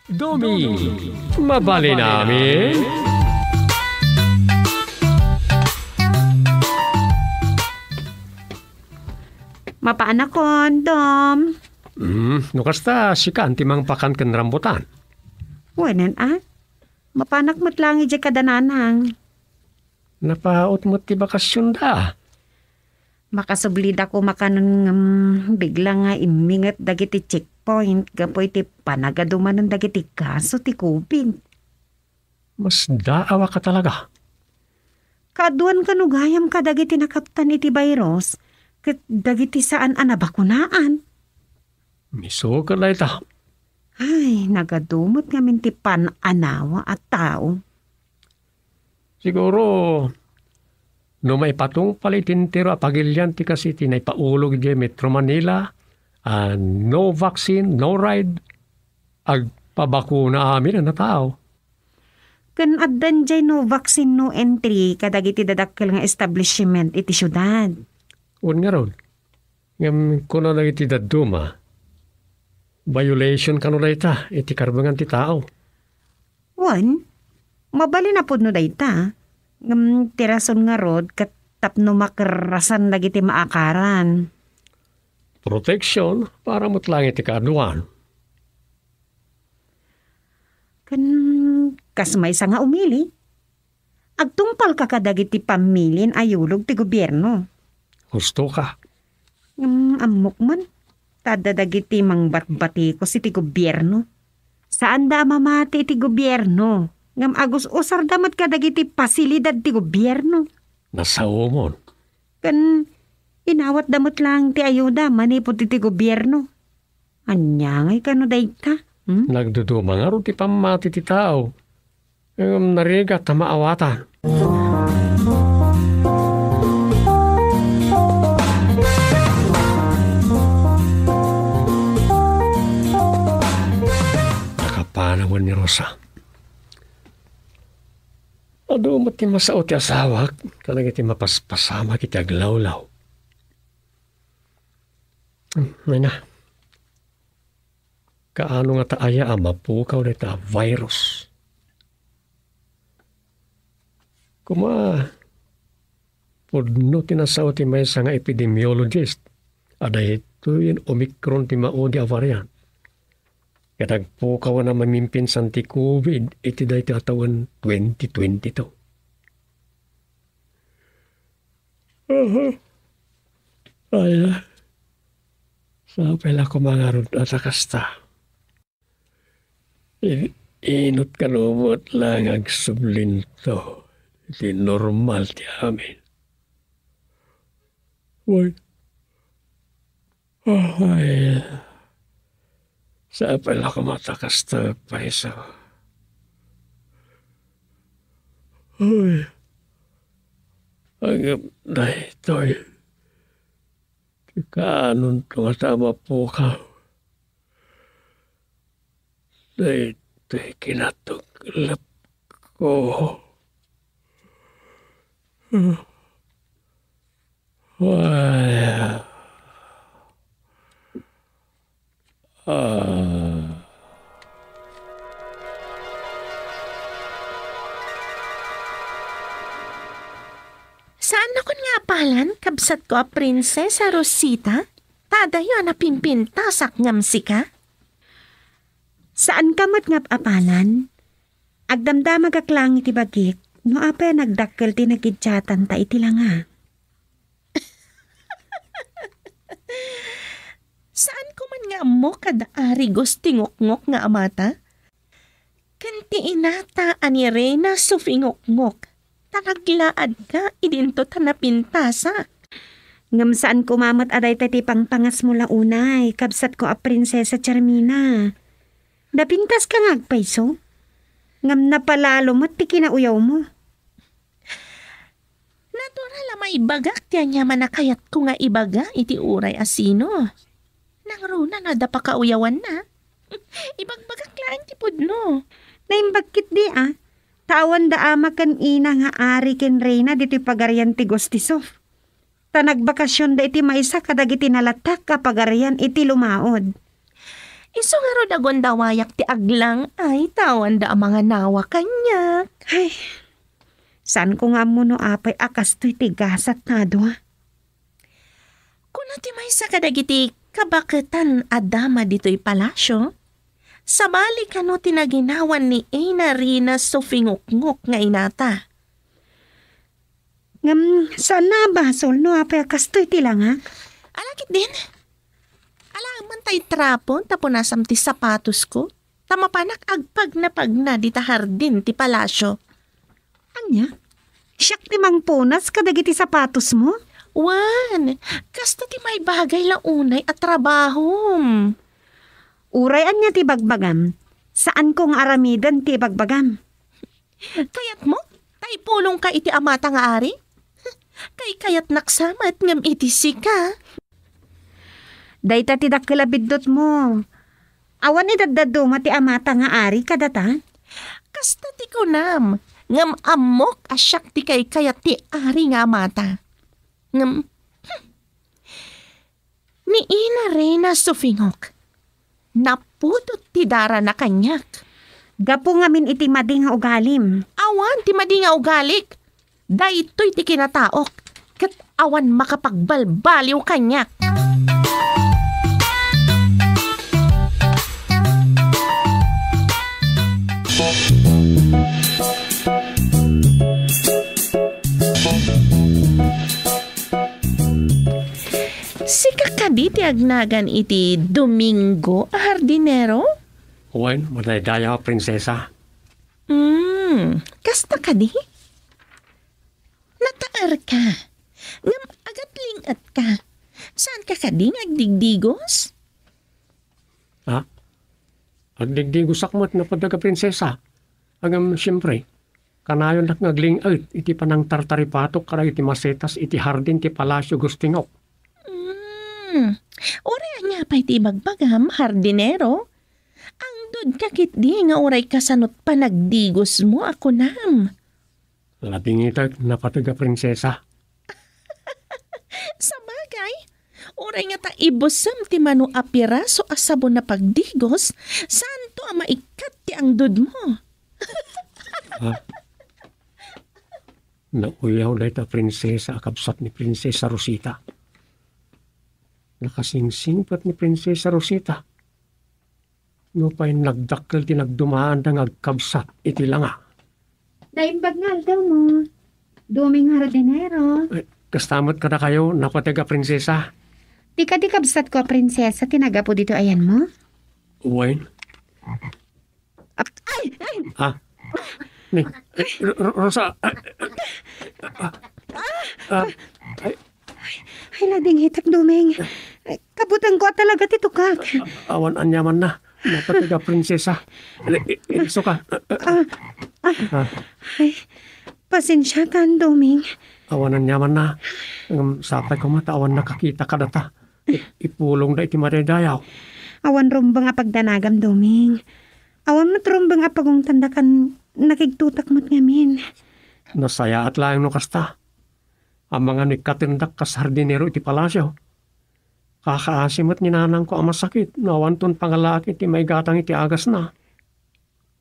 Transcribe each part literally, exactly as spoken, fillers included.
Domi, mabalin amin? Mapaanakon, Dom. Hmm, no kasta, sika ti mangpakan ken rambutan? Wen a. Mapanak met lang idiay kada nanang. Napaut met ti bakasionda. Makasublida koma kanon ngem bigla nga imminget dagiti checkpoint gapu iti panagadumanen dagiti kaso ti covid. Masdaawaka talaga. Kaaduan kano gayam kadagiti nakaptan iti virus ket dagiti saan a nabakunaan. Isu ket dayta. Ay, nagadu met ngamin ti pan-anawa a tao. Siguro, no maipatungpal iti entero a pagilian ti kas iti naipaulog idiay Metro Manila a "No vaccine, no ride," agpabakuna amin a natao. Ken addan jay "No vaccine, no entry" kadagiti dadakkel nga establishment iti siudad. Wen ngarud, ngem kuna dagiti dadduma, violation kano dayta iti karbengan ti tao. Wen, mabalin a pudno dayta. Ngem ti rason ngarud ket tapno makerrasan dagiti maakaran. Protection para met lang iti kaaduan. Ken kas maysa nga umili, agtungpalka kadagiti pamilien a yulog ti gobierno. Husto ka. Ngem ammok man, ta adda dagiti mangbatbatikos iti gobierno. Saanda a mamati iti gobierno, ngem agus-usarda met kadagiti pasilidad ti gobierno. Nasaomon. Ken inawatda met lang ti ayuda manipud iti gobierno. Ania ngay kano dayta? Hmm? Nagduduma ngarud ti pammati ti tao. Ngem narigat ta maawatan. Nakapanawan ni Rosa. Adu met ti masao ti asawak, kadagiti mapaspasamak iti aglawlaw. Hmm, ay na. Kaano ngata aya a mapukaw dayta a virus? Koma, pudno ti nasao ti maysa nga epidemiologist a daytoyen Omicron ti maudi a variant. Ket agpukaw a mamimpinsan ti covid iti daytoy a tawen twenty twenty-two. Aha. Ay, sapay la koma ngarud a ta kasta. I-, inot kano met lang agsublinto iti normal ti amin. Wen, ay, sapay la koma ta kasta payso. Ay, ngem daytoy, ti kaanonto ngata a mapukaw. Daytoy kinatuklapko. Ay. Ah. Saannakon nga apalan, kabsatko a Prinsesa Rosita? Ta adayo a napimpintasak ngem sika? Saanka met nga ap-apalan? Agdamdamagak lang iti bagik no apay a nagdakkel ti nagidiatanta iti langa. Saanko man nga ammo kad Ari Gustingukngok nga amata? Ken ti inata a ni Reyna Sufingukngok, ta naglaadka idinto ta napintasak. Ngem saan koma met a dayta ti pangpangasmo la unay, kabsatko a Prinsesa Charmina. Napintaska nga agpayso? Ngem napalalo met ti kinauyawmo. Natural a maibagak ti aniaman a kayatko nga ibaga iti uray a sino. Nangruna no adda pakauyawanna. Ibagbagak laeng ti pudno. Naimbag ketdi a, ta awan da ama ken ina nga ari ken reyna ditoy pagarian ti Gostisov. Ta nagbakasionda iti maysa kadagiti nalatak a pagarian iti lumaod. Isu ngarud a gundawayak ti aglang-ay ta awanda a manganawa kaniak. Ay, saanko nga ammo no apay a kastoy ti gasatna a dua. Kuna ti maysa kadagiti kabaketan a dama ditoy palasio, sabali kano ti naginawan ni Ina Rina Sufingukngok nga inata. Ngem, saanna a basol no apay a kastoy ti langak? Ala ketdin. Alaem man tay trapo ta punasam ti sapatosko, ta mapanak agpagnapagna dita hardin ti palasio. Ania? Siak ti mangpunas kadagiti sapatosmo? Wen, kasta ti maibagay la unay a trabahom. Uray ania ti bagbagam, saanko nga aramiden ti ibagbagam. Kayatmo ta ipulongka iti amata nga ari? Kaykayatnak sa met ngem iti sika. Dayta ti dakkel a biddutmo. Awan idaddadduma ti amata nga ari kadata? Kasta ti kunam, ngem ammok a siak ti kaykayat ti ari nga amata. Ngem, hmm, ni Ina Reyna Sufingok, napudot ti darana kaniak. Gapu ngamin iti madi nga ugalim. Awan ti madi nga ugalik. Daytoy ti kinataok, ket awan makapagbalbaliw kaniak. Sika kadi ti agnagan iti Domingo a hardinero? Wen, madaydayaw, Prinsesa. Hmm, kasta kadi? Nataerka. Ngem agatling-etka. Saanka kadi nga agdigdigos? Ha? Agdigdigosak met, napateg a Prinsesa. Ngem, siempre, kanayonnak nga agling-et iti panangtartaripatok kadagiti masetas iti hardin ti Palasio Gustingok. Hmm. Uray ania pay ti ibagbagam, hardinero? Angdodka ketdi nga uray kasanot panagdigosmo a kunam. Labingitek, napateg a Prinsesa. Sabagay, uray ngata ibusem ti mano a piraso a sabon a pagdigos, saanto a maikkat ti angdodmo. Ha? Nauyaw dayta Prinsesa a kabsat ni Prinsesa Rosita. Nakasingsingpet ni Prinsesa Rosita. Nupay nagdakkel ti nagdumaanda nga agkabsat iti langa. Naimbag nga aldawmo, Doming Hardinero. Eh, kasta met kadakayo, napateg a Prinsesa. Di kadi kabsatko a Prinsesa ti nagapu ditoy ayanmo? Wen. Ap-, ay! Ay! Ah. Ni, Ro-, Ro-, Rosa. Ah. Ah. Ay. Ay, nadingitak, Doming. Ay, kabutengko a talaga ti tukak. Awan aniamanna. Napateg a Prinsesa. I-, i-, isuka. Ah, ah. Ah. Ay, pasensiakan, Doming. Awan aniamanna. Ngem sapay koma ta awan nakakita kadata. I-, ipulongda iti madaydayaw. Awan rumbeng a pagdanagam, Doming. Awan met rumbeng a pagungtanda ken nakigtotak met ngamin. Nasayaat laeng no kasta. Amangan no ikkatendak kas hardinero iti palasio. Kakaasi met ni nanangko a masakit no awanton pangalaak iti maigatang iti agasna.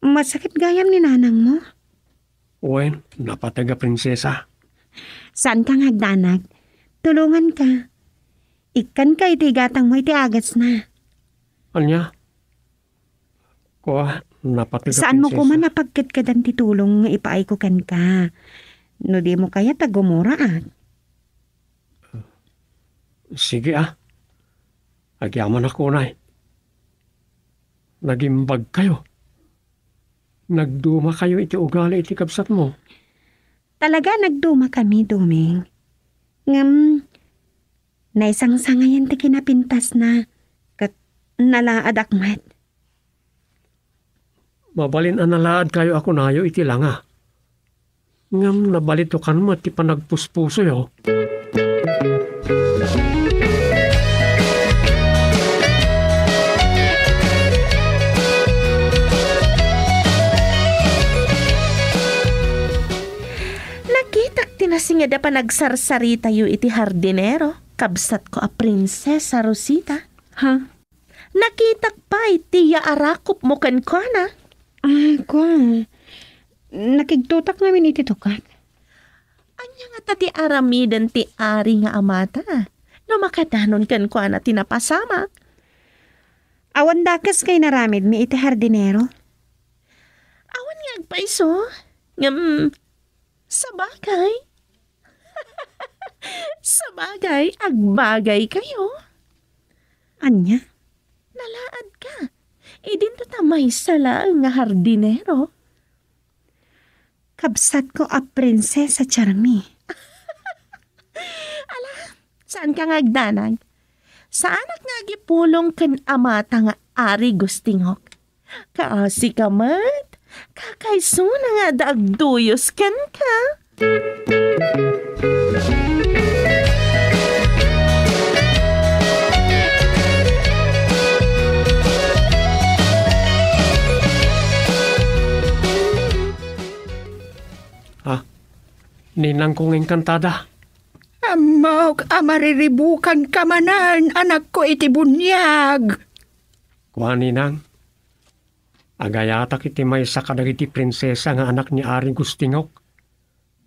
Masakit gayam ni nanangmo? Wen, napateg a Prinsesa. Saanka nga agdanag. Tulonganka. Ikkanka iti igatangmo iti agasna. Ania? Kua, napateg a Saanmo Prinsesa. Koma napagkedkedan ti tulong nga ipaayko kenka? No dimo kayat a gumuraak. Sige, ah. Agyamanak unay. Nagimbagkayo. Nagdumakayo iti ugali iti kabsatmo. Talaga, nagdumakami, Doming. Ngem, naisangsangayan ti kinapintasna, ket nalaadak met. Mabalin a nalaadkayo a kunayo iti langa. Ngem nabalitokan met ti panagpuspusoyo. Nakitak ti nasinged a panagsarsaritayo iti hardinero, kabsatko a Prinsesa Rosita. Ha? Nakitak pay ti yaarakupmo kenkuana. Ah, kua. Nakigtotak ngamin iti tukak. Ania ngata ti aramiden ti ari nga amata no makadanon kenkuana ti napasamak? Awan dakes nga inaramidmi iti hardinero. Awan nga agpayso. Ngem, sabagay. Sabagay, agbagaykayo. Ania? Nalaadka. Idinto ta maysa laeng nga hardinero. Kabsatko a Prinsesa Charmy. Ala, saanka nga agdanag? Saanak nga agipulong ken amata nga Ari Gustingok. Kaasika met, kakaisuna nga adda agduyos kenka. Ah, ninangko nga engkantada. Ammok a mariribukanka manen, anakko iti buniag. Kua, ninang, agayatak iti maysa kadagiti prinsesa nga anak ni Ari Gustingok.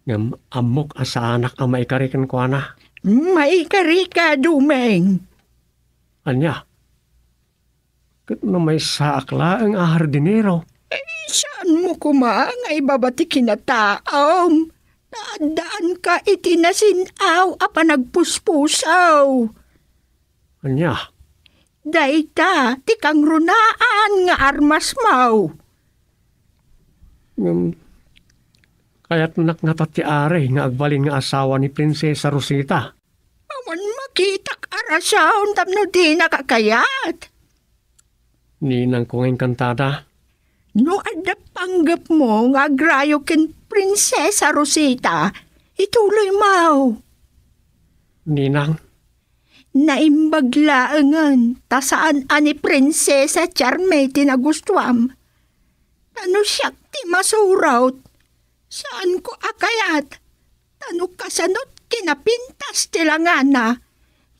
Ngem ammok a saanak a maikari kenkuana. Maikarika, Dumeng. Ania? Ket no maysaak laeng a hardinero? Eh, saanmo koma nga ibaba ti kinataam? Naaddaanka iti nasin-aw a panagpuspusaw. Ania? Dayta ti kangrunaan nga armasmo. Ngem, kayatnak ngata ti ari nga agbalin nga asawa ni Prinsesa Rosita. Awan makitak a rason tapno dinak a kayat. Ninangko nga engkantada. No adda panggepmo nga agrayo ken Prinsesa Rosita, ituloymo. Ninang? Naimbag laengen ta saan a ni Prinsesa Charmy ti nagustuam. Ta no siak ti masurot, saanko a kayat, ta no kasano't kinapintas ti langana,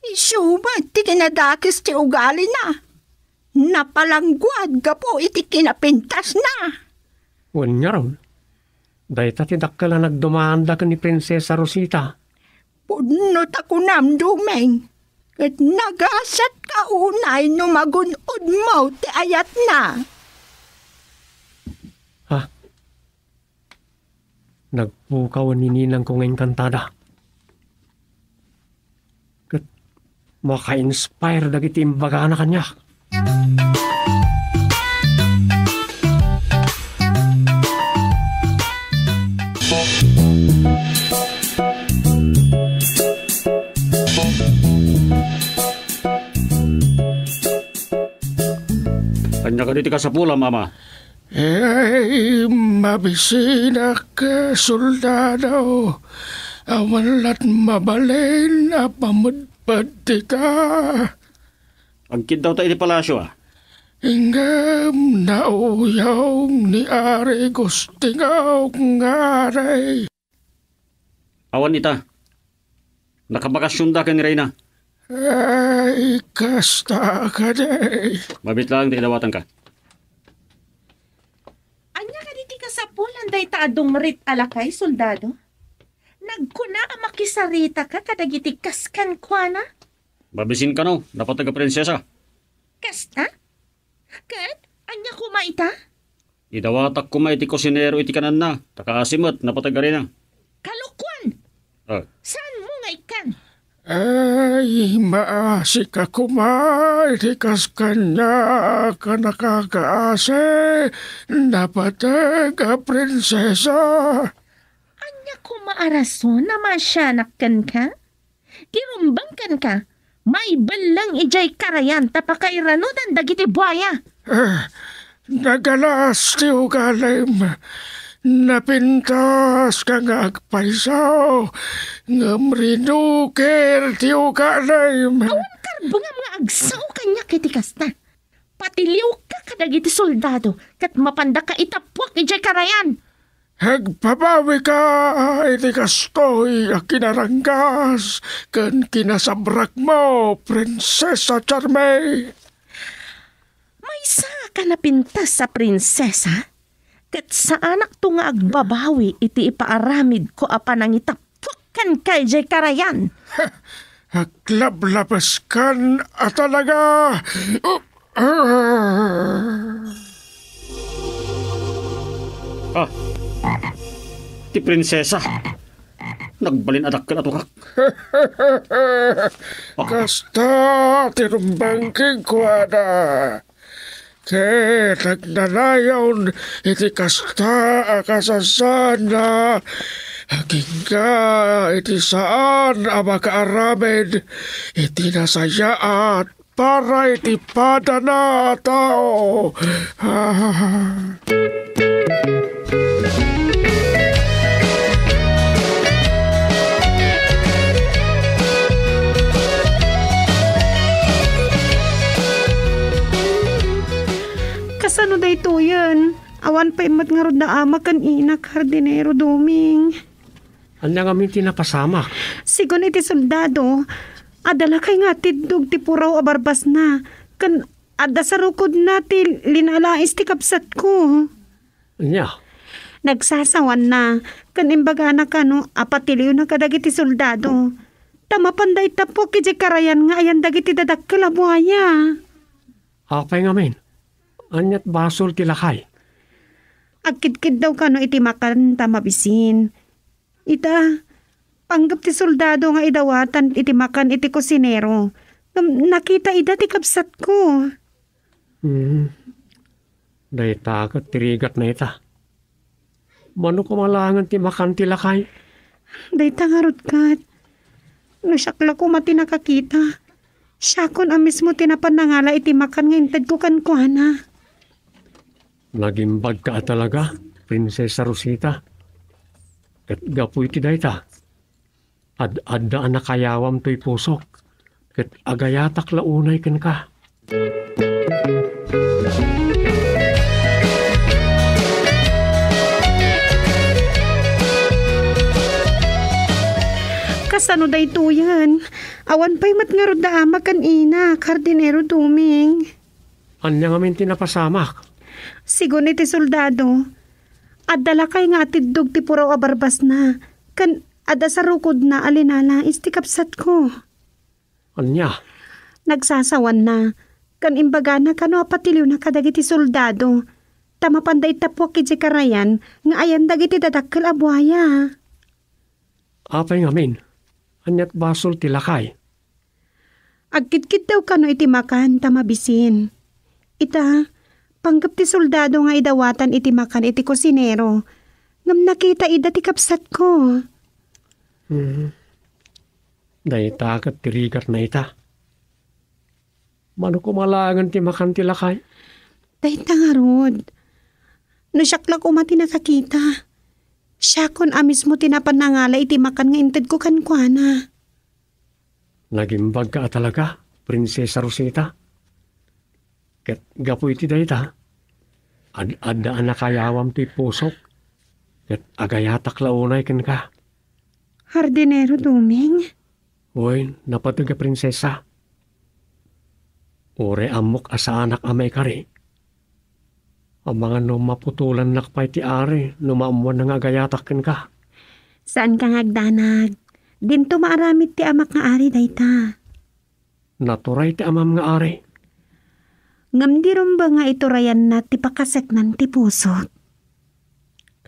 isu met ti kinadakes ti ugalina. Napalangguad gapu iti kinapintasna. Wen ngarud, dayta ti dakkel a nagdumaanda ken ni Prinsesa Rosita. Pudno ta kunam, Dumeng, ket nagasatka unay no magun-odmo ti ayatna. Ha? Nagpukaw ni ninangko nga engkantada. Ket maka-inspire dagiti imbagana kaniak. Ania kadi ti kasapulam, Ama? Ay, mabisinak, soldado. Awan la't mabalin a pamedped dita. Agkiddawta iti palasio, a? Inggam nauyong ni Ari Gustingok nga ari. Awan ita. Nakabakasionda ken ni reyna. Ay, kasta kadi. Mabiit laeng ti kidawatanka. Ania kadi ti kasapulan dayta a dumrit a lakay, soldado? Nagkuna a makisaritaka kadagiti kas kenkuana? Mabisin kano, napateg a prinsesa. Kasta? Ket ania koma ita? Idawatak koma iti kusinero iti kananna, ta kaasi met napateg a reyna. Kalokuan! Ah. Saanmo nga ikkan? Ay, maasika koma iti kas kaniak a nakakaasi, napateg a prinsesa. Ania koma a rason a maasianak kenka? Ti rumbeng kenka, maibelleng idiay karayan ta pakairanodan dagiti buaya. Ah, nagalas ti ugalim. Napintaska nga agpayso, ngem rinukir ti ugalim. Awan karbengam nga agsao kaniak iti kasta. Patiliwka kadagiti soldado ket mapandaka itappuak idiay karayan. Agbabawika iti kastoy a kinaranggas ken kinasabrakmo, Prinsesa Charmaine. Maysa ka napintas a prinsesa, ket saanakto nga agbabawi iti ipaaramidko a panangitappuak kenka idiay karayan. Aglablabeskan a talaga! Ah, ti prinsesa. Nagbalin a dakkel a tungak. Ah. Kasta ti rumbeng kenkuana. Ket agnanayon iti kasta a kasasaadna, agingga iti saan a makaaramid iti nasayaat para iti padana a tao. Ah. Kasano daytoyen? Awan pay met ngarud da ama ken ina, Hardinero Doming. Ania ngamin ti napasamak? Sigun iti soldado, adda lakay nga atiddog ti puraw a barbasna, ken adda sarukodna ti linalais ti kabsatko. Ania? Nagsasawanna, ken imbagana kano a patiliwna kadagiti soldado. Ta mapanda itappuak idiay karayan nga ayan dagiti dadakkel a buaya. Apay ngamin? Ania't basol ti lakay? Agkidkiddaw kano iti makan ta mabisin. Ita, panggep ti soldado nga idawatan iti makan iti kusinero. Ngem nakita ida ti kabsatko. Hmm. Dayta ket ti rigatna ita. Mano koma laengen ti makan ti lakay? Dayta ngarud ket. No siak la koma ti nakakita, siakon a mismo ti napan nangala iti makan nga intedko kenkuana. Nagimbagka a talaga, Prinsesa Rosita. Ket gapu iti dayta, ad-adda a nakayawam toy pusok, ket agayatak la unay kenka. Kasano daytoyen? Awan pay met ngarud da ama ken ina, Hardinero Doming. Ania ngamin ti napasamak? Sigun iti soldado, adda lakay nga atiddog ti puraw a barbasna, ken adda sarukodna a linalais ti kabsatko. Ania? Nagsasawanna, ken imbagana kano a patiliwna kadagiti soldado, ta mapanda itappuak idiay karayan nga ayan dagiti dadakkel a buaya. Apay ngamin? Ania't basol ti lakay? Agkidkiddaw kano iti makan ta mabisin. Ita, panggep ti soldado nga idawatan iti makan iti kusinero, ngem nakita ida ti kabsatko. Hmm. Dayta ket ti rigatna ita. Mano koma laengen ti makan ti lakay? Dayta ngarud. No siak la koma ti nakakita, siakon a mismo ti napan nangala iti makan nga intedko kenkuana. Nagimbagka a talaga, Prinsesa Rosita. Ket gapu iti dayta, ad-adda a nakayawam ti pusok, ket agayatak la unay kenka. Hardinero Doming? Wen, napateg a prinsesa. Uray ammok a saanak a maikari. Amangan no maputolannak pay ti ari no maammoanna nga agayatak kenka. Saanka nga agdanag. Dinto maaramid ti amak nga ari dayta. Naturay ti amam nga ari. Ngem di rumbeng nga iturayanna ti pakaseknan ti pusok.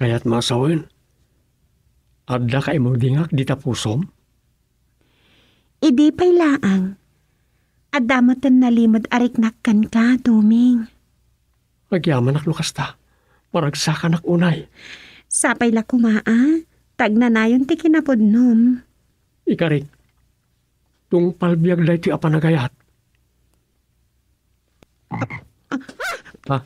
Kayat masawen, adda ka imudingak dita pusom? Idi pay laeng, adda metten nalimed a riknak kenka, Doming. Agyamanak no kasta. Maragsakanak unay. Sapay la koma a, ta agnanayon ti kinapudnom. Ikarik, tungpal biag daytoy a panagayat. Ha?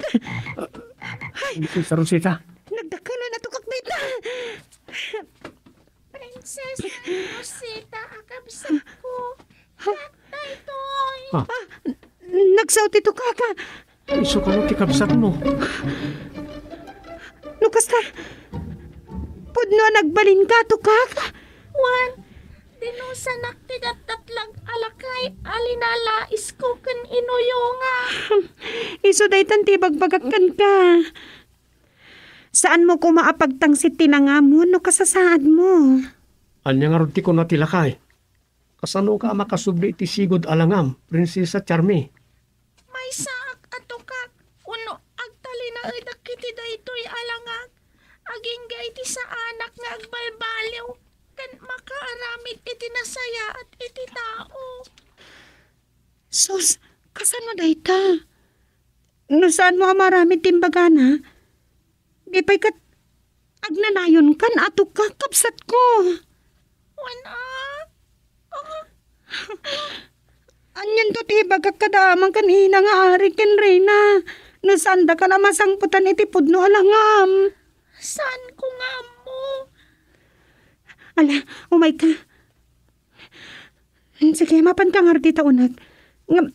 Prinsesa Rosita? Nagdakkelan a tukak dayta. Prinsesa Rosita, a kabsatko. Ha? Daytoy. Ah. Ah, nagsao ti tukaka. Isu kano ti kabsatmo? No kasta, pudno a nagbalinka, tukak. Wen, Rinusanak ti datdatlag a lakay a linalaisko ken inuyonga. Isu daytan ti ibagbagak kenka. Saanmo koma a pagtangsit ti langam wenno kasasaadmo. Ania ngarud ti kuna ti lakay? Kasanoka a makasubli iti sigud a langam, Prinsesa Charmy? Maysaak a tukak, wenno agtalinaedak iti daytoy a langak, agingga iti saanak nga agbalbaliw ken makaaramid iti nasayaat iti tao. Sus, kasano dayta? No saanmo a maaramid ti imbagana, di pay ket agnanayonkan a tukak, kabsatko. Wen a? Ah. Anianto ti ibagak kada amankan ina nga ari ken reyna? No saandakan a masangpetan iti pudno a langam. Saanko nga ammo. Ala, umayka. Sige, mapanka ngarud ita unak. Ngem,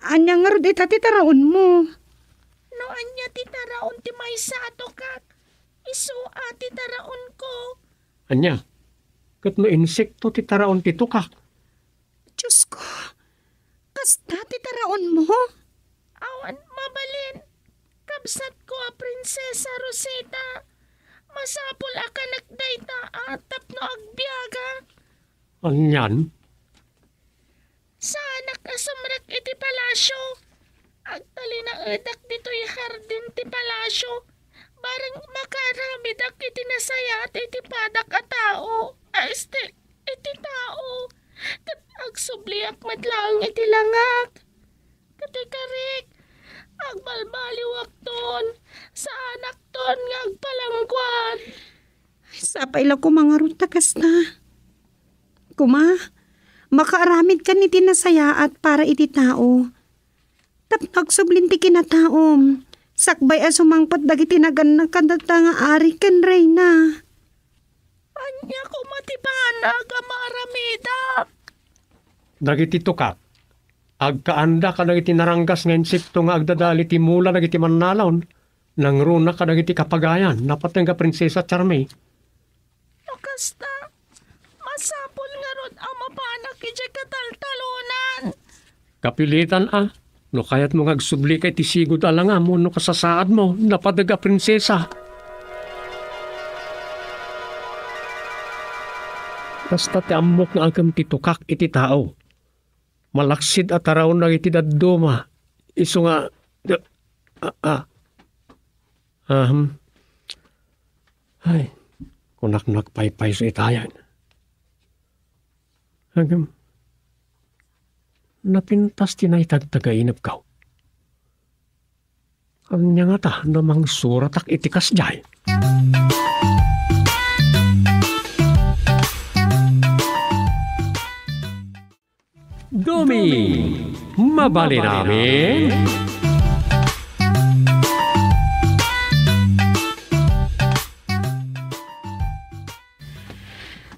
ania ngarud ita ti taraonmo? No ania ti taraon ti maysa a tukak, isu a ti taraonko. Ania? Ket no insekto ti taraon ti tukak? Diosko, kasta ti taraonmo? Awan mabalin, kabsatko a Prinsesa Rosita. Masapul a kanek dayta a tapno agbiagak. Anian? Saanak a sumrek iti palasio. Agtalinaedak ditoy hardin ti palasio. Bareng makaaramidak iti nasayaat iti padak a tao. A, este, iti tao. Ket agsubliak met laeng iti langak. Ket ikarik, agbalbaliwakton, saanakton nga agpalangguad. Sapay la koma ngarud ta kasta. Koma, makaaramidkan iti nasayaat para iti tao. Tapno agsublin ti kinataom, sakbay a sumangpet dagiti nagannak kadata nga ari ken reyna. Ania koma ti banag a maaramidak? Dagiti tukak, agkaanda kadagiti naranggas nga insekto nga agdadal iti mula dagiti mannalaon, nangruna kadagiti kapagayan, napateg a Prinsesa Charmy. No kasta, masapul ngarud a mapanak idiay kataltalonan. Kapilitan a, no kayatmo nga agsublika iti sigud a langam wenno kasasaadmo, napateg a Prinsesa. Kasta ti ammok nga agem ti tukak iti tao. Malaksid a taraon dagiti dadduma. Isu nga, a, a, ahem. Ay, kunak no agpaypayso itayen. Agem, napintas ti naitagtagainepko. Ania ngata no mangsuratak iti kasdiay? Duming, mabalin amin?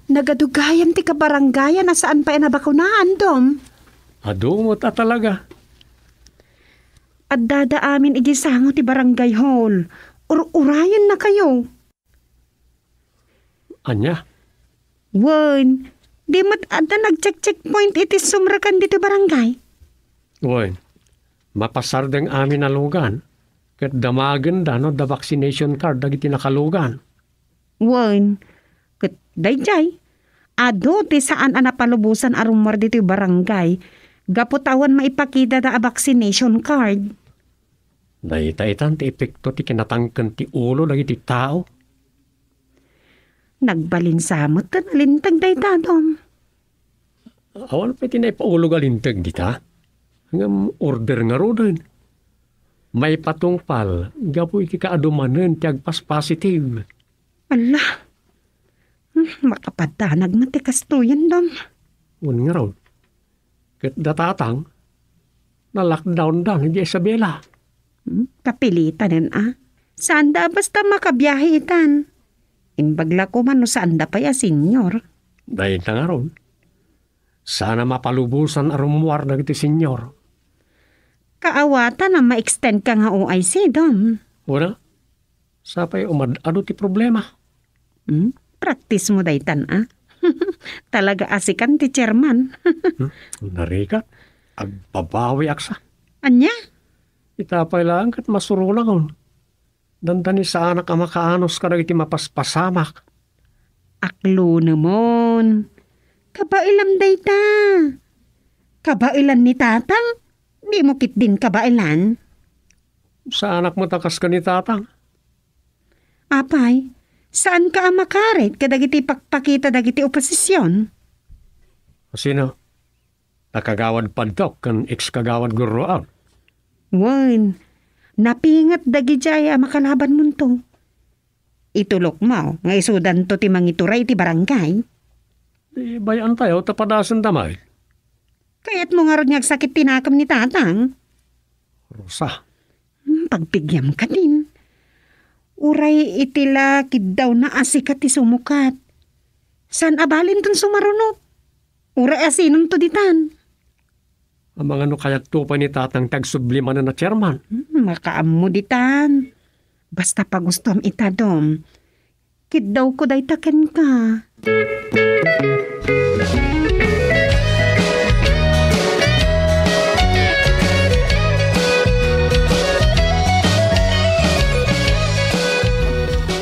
Nagadu gayam ti kabarangayan a saan pay a nabakunaan, Dom. Adu met a talaga. Addada amin idiay sango ti barangay hall. Ur-urayennakayo. Ania? Wen, di met adda nag-check-checkpoint iti sumrekan ditoy barangay? Wen, mapasardeng amin a lugan, ket damagenda no adda vaccination card dagiti nakalugan. Wen, ket daydiay, adu ti saan a napalubosan a rummuar ditoy barangay gapu ta awan maipakitada a vaccination card. Dayta itan ti epekto ti kinatangken ti ulo dagiti tao. Nagbalin sa met ta nalinteg dayta, Dom. Awan pay ti naipaulog a linteg dita. Ngem order ngaruden. Maipatungpal gapu iti kaadumanen ti agpas-positive. Ala. Hmm, makapadanag met ti kastoyen, Dom. Wen ngarud. Ket da tatang, na-lockdown da ni Isabela. Hmm, kapilitanen a. Saanda a basta makabiahe itan. Imbag la koma no saanda pay a senior. Dayta ngarud. Saan a mapalubosan a rummuar dagiti senior. Kaawatan a ma-extend ka nga O I C, Dom. Wala. Sapay umad-adu ti problema. Hmm? Practice mo daytan, a? Talaga a sikan ti chairman. Hmm? Narigat, agbabawiak sa. Ania? Ita pay laeng ket masuronakon. Dandani saanak a makaanus kadagiti mapaspasamak. Aklunemon. Kabaelam dayta. Kabaelan ni tatang? Dimo ketdin kabaelan? Saanak met a kas ken ni tatang. Apay, saanka a makarit kadagiti pakpakita dagiti oposision? Sino? Ta Kagawad Padtok ken ex-Kagawad Gurruaw. Wen, napinget dagidiay a makalabanmonto. Itulokmo nga isudanto ti mangituray iti barangay. Di bayaantayo ta padasenda met. Kayatmo ngarud nga agsakit ti nakem ni tatang? Rosa. Hmm, pagpiggam kadin. Uray iti la kiddawna a sika ti sumukat. Saan a balinton sumaruno? Uray a sinonto ditan? Amangan no kayatto pay ni tatang ti agsubli manen a chairman. Hmm, makaammo ditan. Basta pagustuam ita, Dom. Kiddawko dayta kenka.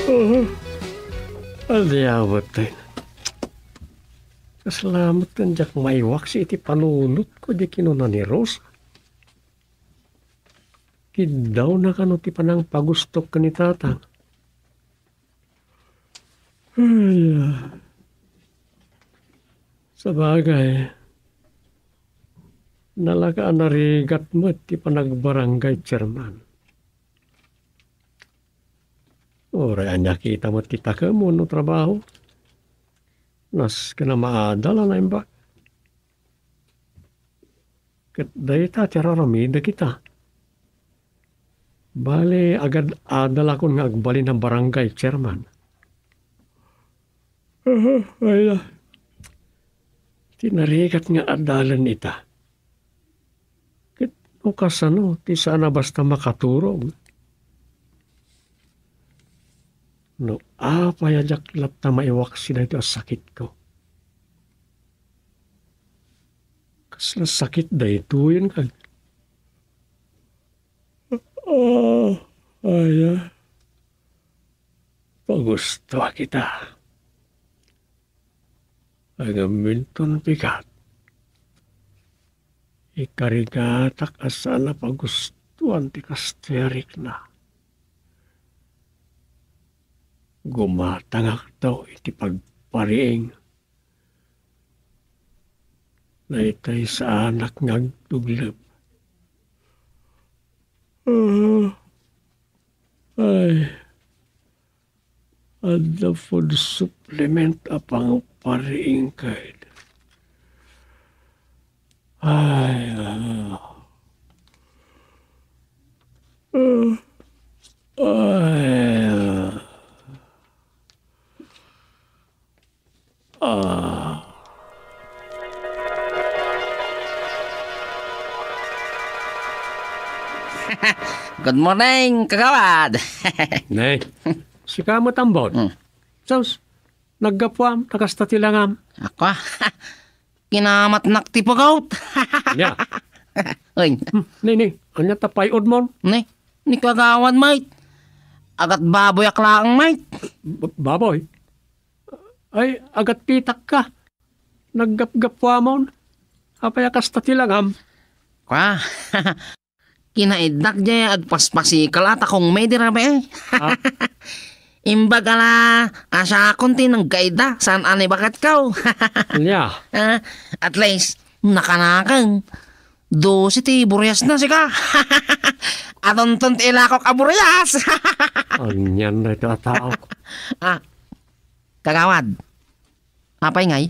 Aha. Adi awat tayo. Kasla met ken diak maiwaksi iti panunotko, di kinuna ni Rosa. Kiddawna kano ti panangpagustok ken ni tatang. Ay, ah. Sabagay, nalaka a narigat met ti panagbarangay chairman. Uray ania kita met ti takem wenno trabaho. Nasken a maadal a naimbag. Ket dayta ti ar-aramidek ita. Bale, agad-adalakon nga agbalin a barangay chairman. Aha, ay, ah. Ti narigat nga adalen ita. Ket no kasano ti saan a basta makaturog? No apay a diak latta maiwaksi daytoy a sakitko? Kasla sakit daytoyen kag? Ah, aya. Pagustoak ita. Ngem inton bigat, ikarigatak a saan a pagustoan ti kastoy a rikna. Gumatangakto iti pagpariing. Daytoy saanak nga agtuglep. Ah, ay, adda food supplement a pangpariing kayat. Ay, ah. Ah, ay, ah. Ah. Good morning, kagawad. Nay, sika met, Ambot. Hmm. Sus, naggapuam, ta kasta ti langam. Ako, kinamatnak ti pugot. Ania? Uy. Hmm, ni, ni, ania ta pay-odmon? Ni, ni kagawad, mate. Agat baboyak laeng, mate. B-, baboy? Ay, agat pitakka. Naggapgapuamon. Apay a kasta ti langam? Kwa, kinaiddak diay agpaspasikel a takongmi di rabii. Ah. Imbag a la, a siakon ti nagkaida, saan a ni baketko. Ania? Ah, at least, nakanaken. Dose ti buriasna, sika. Adunton ti ilakok a burias. Anian daytoy a tao? Ah, kagawad. Apay ngay?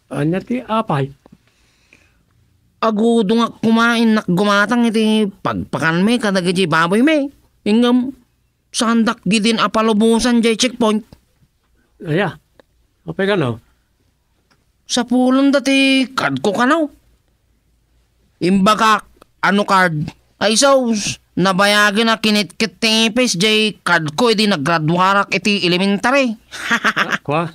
Ania ti apay? Agudongak koma innak gumatang iti pagpakanmi kadagiti baboymi. Ngem, saandak gidin a palubosan diay checkpoint. Aya, apay kano? Sapulenda ti cardko kano. Imbagak, ano card? Ay sus, nabayagen a kinitket ti ipis diay cardko idi naggraduarak iti elementary. Ah, kwa?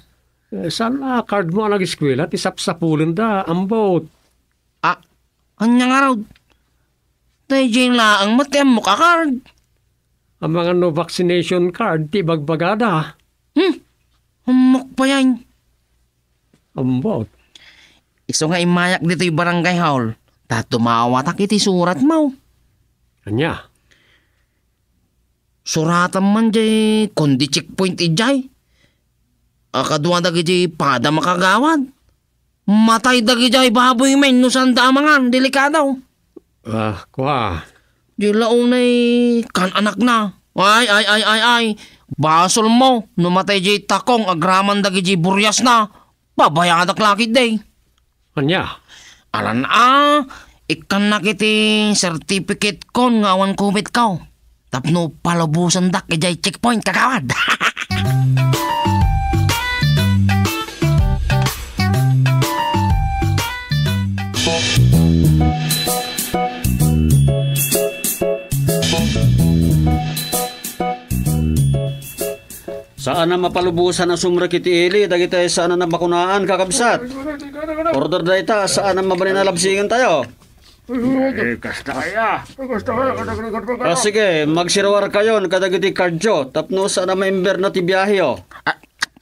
Eh, saan a card mo a nag-eskwela ti sapsapulenda, Ambot? Ah, ania ngarud? Daydiay laeng met ti ammok a card. Amangan no vaccination card ti ibagbagada. Hmm? Ammok pay. Ambot. Isu nga immayak ditoy barangay hall, ta tumawatak iti suratmo. Ania? Suratam man jay kundi checkpoint idiay. A kadua dagiti padam a kagawad. Matay dagiti baboy men no saanda a mangan, delikado. Ah, kua. Di la unay kan-anakna. Ay, ay, ay, ay, ay. Basolmo, no matay di takong agraman dagiti buriasna, babayadak la ketdi. Ania? Alan a, ikkannak iti certificate kon nga awan covid ko. Tapno palubosandak idiay checkpoint, kagawad. Saan a mapalubosan a sumrek iti ili dagiti saan a nabakunaan, kakabsat. Order dayta, saan a mabalin a labsingentayo. Eh, kasta kaya. Ah, sige, magsiruarkayon kadagiti cardyo tapno saan a maimberna ti biaheyo. Ah,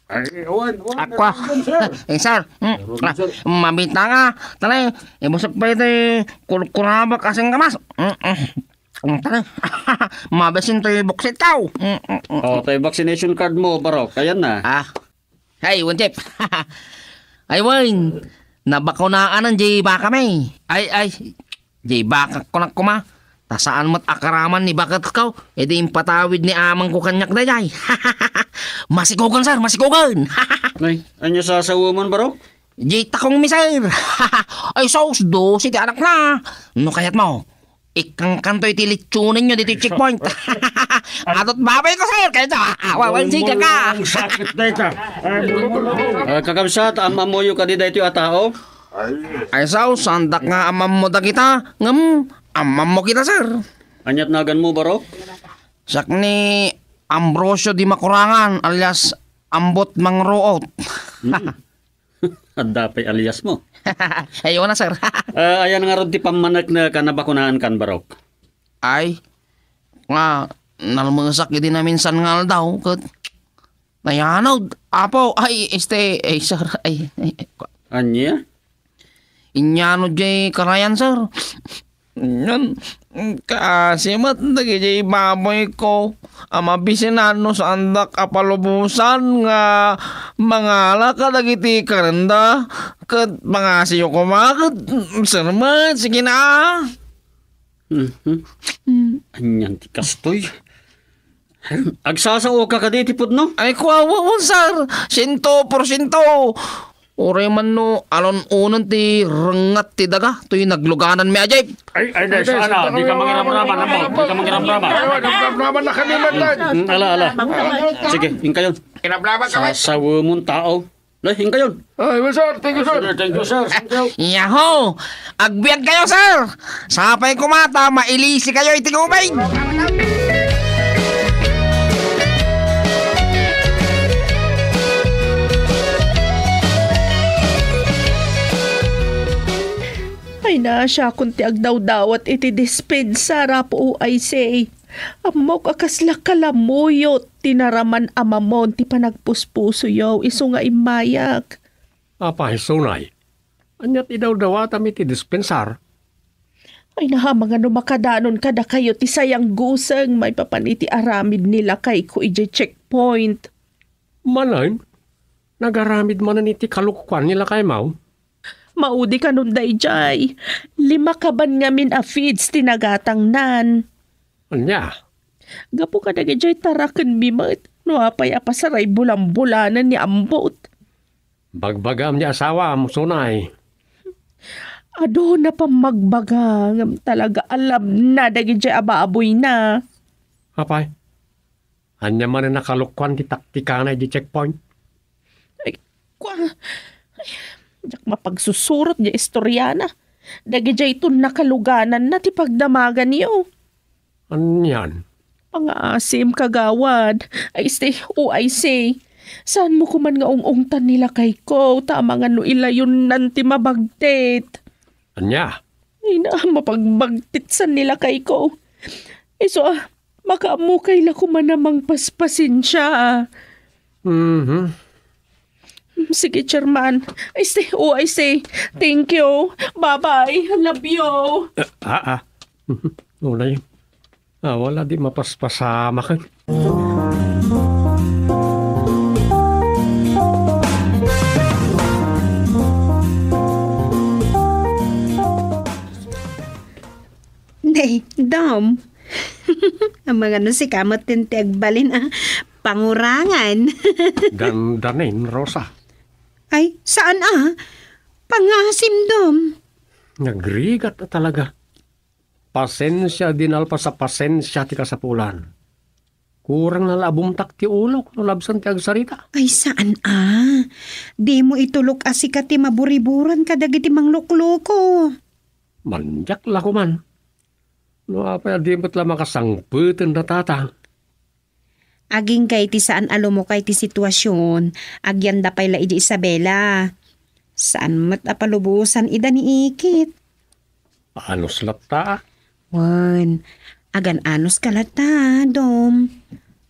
ay, awan, awan, Akwa. Sir. Eh, sir. Mm, ah, mabita nga. Tara, ibusog pa iti kurkurabak a singkamas. Mm, mm. Mm, tara. Mabasin toy buksit ko. Mm, mm, mm. Oh, toy vaccination card mo, Barok. Ayan na. Ah. Ay, wen, Jeff. Ay, wen. Nabakunaan jay baka mi. Ay, ay. Jay baka ko na kuma. Ta saan met a karaman ni baket ko. Idi impatawid ni amang ko kaniak dayjay. Masikogan, sir, masikogan. Ay, anya sasaweman, Barok? Jay takong mi, sir. Ay, sus, dose ti anak na. No kayat mo, ikkankanto iti lechonenyo ditoy checkpoint. Adut babay ko, sir. Kayat sa, ah, ah, wawan, sige ka. Ang sakit na ita. Ah, kakabsat, am-ammoyo kadi daytoy a tao? Ay, sao, sandak nga amammo dagita. Ngem, amammo kita, sir. Aniat nagan mo, Barok? Siak ni Ambrosio di Makurangan, alias Ambot Mangruot. Hmm. Adda pay alias mo. Ayo na, sir. Ah, ayan ngarud ti pammaneknek a nabakunaan kan, Barok? Ay, nga, nalmesak idi naminsan nga aldaw, ket nayanod, Apo, ay, este, ay, sir, ay, ay, ay, Ania? Inyano jay karayan, sir? Ngem, kaasi met dagiti baboy ko a mabisinan no saandak a palubosan nga mangala kadagiti karenda, ket pangasiyo koma, ket, sir, met, sige na. Mhm. Mm. Anian ti kastoy? Agsasaoka kadi iti pudno? Ay, kua, wa-, wa-, sir. Siento porsiento. Uray man no, alon-onon ti rengngat ti daga, toy nagluganan mi a jeep. Ay, ay, ay, sana, di ka mangiramraman, amo, di ka mangiramraman. Ay, ay, nagramraman na kami, man, tay. Mm, ala, ala. Sige, inkayon. Kinablaman kami. Sasawemon tao. Ay, inkayon. Ay, well, sir. Thank you, sir. Sir, thank you, sir. Thank you. Yahoo! Agbiag kayo, sir! Sapay kumata, mailisi kayo iti gubay! Ay, naasiakon ti agdawdawat iti dispensa, Apo, O I C. Ammok a kasla kalamuyot ti naraman a mamon ti panagpuspusoyo isu nga immayak. Apay, Sunay, aniat idawdawatam iti dispensar? Ay, nahamangan no makadanon kadakayo ti sayang guseng maipapan iti aramid ni lakayko idiay checkpoint. Manen, nagaramid manen iti kalokuan ni lakaymo? Maudi kanon daydiay. Lima kaban ngamin a feeds ti nagatangnan. Ania? Gapu kadagijay tarakenmi met no apay a pasaray bulambulanen ni Ambot. Bagbagam ni asawam, Sunay. Aduna pammagbaga, ngem talaga a labna dagijay a baboyna. Apay, ania manen a kalokuan ti taktikana idiay checkpoint? Ay, kua, ay, diak mapagsusurot diay istoriana. Dagijayton nakalugananna ti pagdamaganyo. Anian? Pangaasim, kagawad. Ay, stay, O I C. Saanmo koman nga ung-ungtan ni lakayko, ta amangan no ilayonnan ti mabagtit. Ania? Ay na, mapagbagtitsan ni lakayko. Isu a, makaammokay la koman a mangpaspasensia. Mhm. Sige, Chairman. I see. Oh, I see. Thank you. Bye-bye. Love you. Ah, ah, ah. Wala yun. Ah, wala, di mapaspasamakan. Nay, Dom. Amangan no sika met ti agbalin a pangurangan. Dandanin, Rosa. Ay, saan a? Pangasim, Dom. Nagrigat a talaga. Pasensia, di nalpas a pasensia ti kasapulan. Kurang na la a bumtak ti ulok no labsan ti agsarita. Ay, saan a? Dimo itulok a sika ti maburiburan kadagiti manglukloko. Maniak la koman. No apay a di met la makasangpeten da tata. Agingga iti saan a lumukay ti situasion, agyanda pay la idi Isabela. Saan met a palubosan ida ni Ikit. Anus latta. Wen, agan-anuska latta, Dom.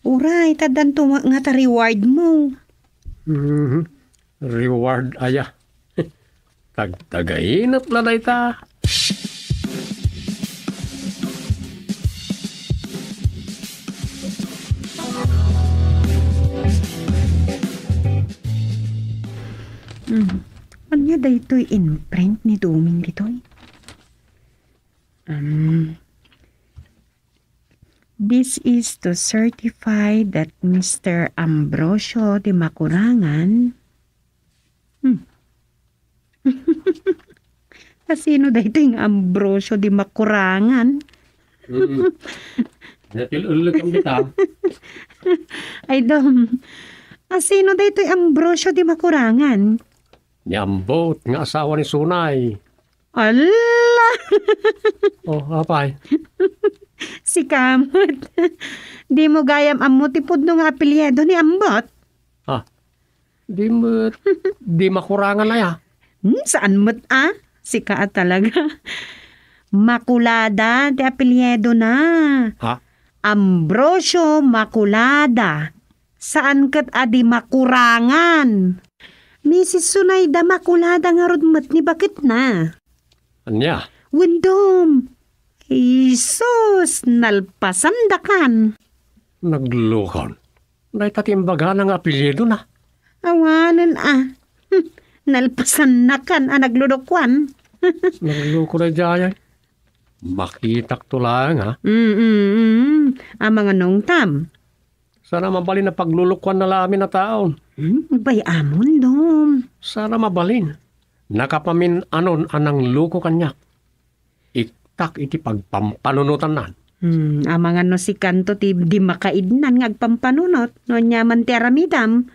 Uray, ta addanto nga ta reward mo. Mhm. Reward aya. Tagtagainep la dayta. Hmm. Ania daytoy imprint ni Doming ditoy? Um, this is to certify that Mister Ambrosio de Macurangan. Hmm. Asino daytoy nga Ambrosio de Macurangan? Hmm. Natil-, ulo kami ta. Ay, Dom. Asino daytoy Ambrosio de Macurangan? Ni Ambot nga asawa ni Sunay. Ala! Oh, apay? Sika met. Dimo gayam ammo ti pudno nga apelyido ni Ambot? Ah, di met, di Macurangan aya. Hmm, saan met a? Sika a talaga. Maculada ti apelyido na. Ha? Ambrosio Maculada. Saan ket a di Macurangan. Misis Sunayda Maculada ngarud met ni baketna. Ania? Wen, Dom. Jesus, nalpasandakan. Naglukon. Dayta ti imbagana nga apelyidona. Awanen a. Hmm, nalpasannakan a naglulukuan. Nagluko daydiay. Makitakto laeng, ha? Mm, mm, mm. Amangan no ungtam. Saan a mabalin a paglulukuanna la amin a tao. Hmm, bay-amon, Dom. Saan a mabalin. Nakapamin-anon a nangluko kaniak. Iktak iti pagpampanunotanna. Hmm, amangan no sikanto ti di makaidnan nga agpampanunot no aniaman ti aramidam.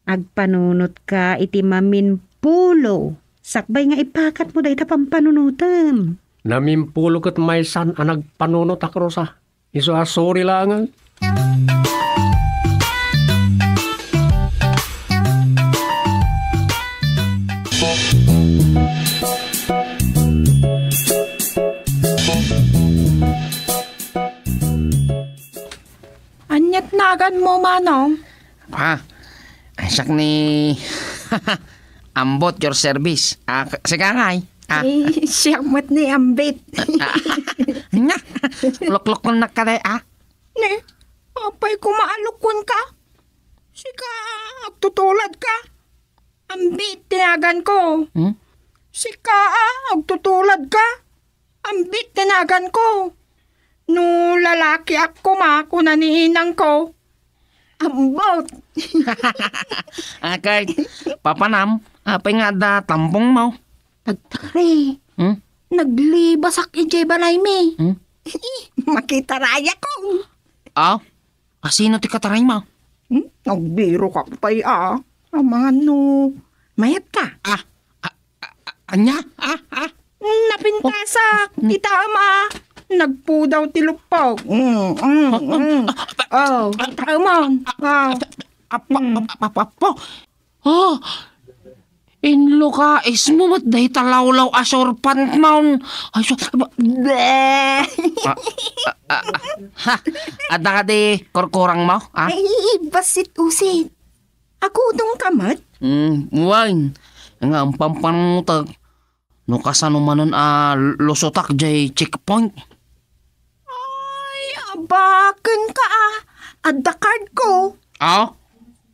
Agpanunotka iti mamimpulo. Sakbay nga ipakatmo dayta pampanunotem. Namimpulo ket maysan a nagpanunotak, Rosa. Isu a sorry laeng. Ania't naganmo, Manong? Ah, siak ni Ambot, your service. Ah, k-, sika ngay? Ah. Eh, siak met ni Ambit. Ah, nya, luklukon na ka, ah? Ne, apay ko maalukuan ka? Sika, agtutulad ka? Ambit, tinagan ko. Hmm? Sika, ah, agtutulad ka? Ambit ti naganko. No lalakiak koma, kuna ni inangko, ambot. Akay, papanam, apay nga adda tampongmo? Agtari. Hmm? Naglibasak idiay balaymi. Hmm? Makitarayak. Aw, asino ti kataraymo? Hmm? Agbirokak pay a. Amangan no mayat ka. Ah, a-, a-, a-, ania? Ah, ah. Napintasak. Oh. Kitaem a. Nagpudaw ti luppok. Mm, mm, mm. Oh, kitaem a. Oh. Apo, apo, apo, apo. Oh, inlo ka, ismo met dayta lawlaw a surpant maon. Ay, so, ba, bleh. Ah, ah, ah, ha, adda kadi kurkurang mo, ha? Ay, basit-usit. Agudong ka met? Mm, wen. Nga, ampampanutak. No kasano manen a lusotak jay checkpoint? Ay, abaken ka, ah. Adda card ko. Aw?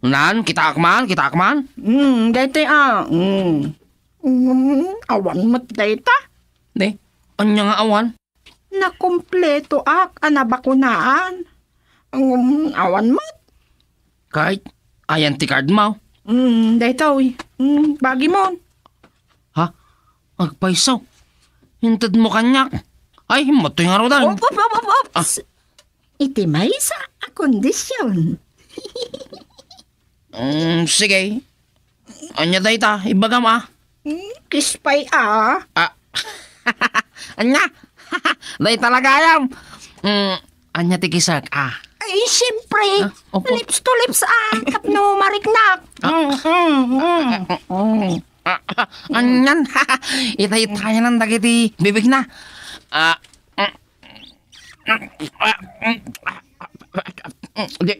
Nan, kitaak man, kitaak man. Hmm, daytoy, ah. Hmm. Hmm, awan met dayta. Di, anya nga awan? Nakumpleto ak a nabakunaan. Hmm, awan met. Kay, ayan ti card mo. Hmm, daytoy. Hmm, bagi mo. Ha? Agpayso. Inted mo kaniak. Ay, matoy nga rudan. Op, op, op, op, op. Ah. Iti maysa a kondisyon. Mm, sige. Anya dayta, ibagam, ah. Hmm, kispay, ah. Ah. Anya? Dayta la gayam. Mm, anya ti kisak, ah. Ay, siyempre. Ah, opo. Lips to lips, ah. Tapno mariknak. Ah. Mm, mm, mm. Ah, ah, anyan. Itay-itayanan dagiti bibigna. Ah, mm, mm, ah, mm, ah, di.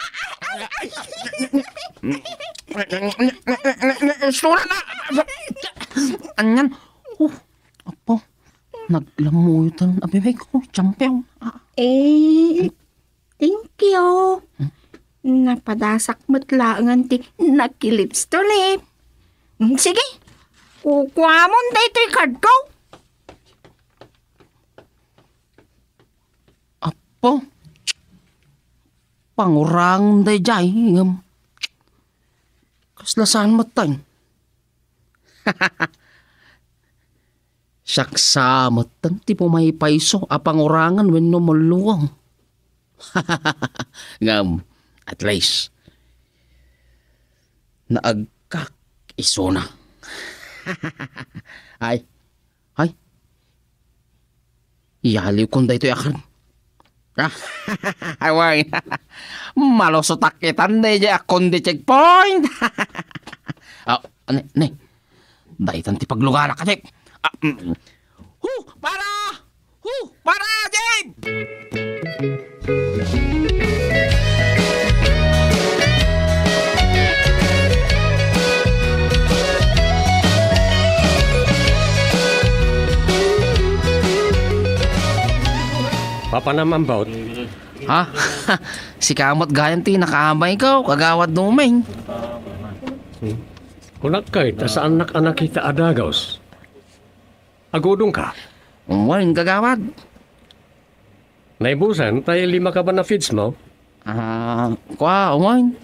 Istura na. Anyan. Oh, apo. Naglamuyotan a bibig ko. Champion. Ah. Eh, Thank you. Hmm? Napadasak met laengen ti nakilips to lip. Hmm, sige, kukuamon daytoy card ko. Apo, pangurangen daydiay, ngem kasla saan met tayo? Siak sa metten ti pumaypayso a pangurangen wenno mulluong. Ngem, at least, naagkak isuna. Ay, ay, iyaliwkon daytoy a card. Awan. Malusotak itan daydiay a kundi checkpoint. Ah, ne, ne. Daytan ti paglugarak, Jeep. Ah, mm. Hu, para! Hu, para, Jeep! Papanam, Ambot? Ha? Sika met gayam ti nakaabay ko, Kagawad Dumeng. Hmm. Kunak kay, ta saannak a nakita a dagus. Agudong ka? Wen, Kagawad. Naibusan, tay lima ka ba na feeds mo? Ah, kua, wen.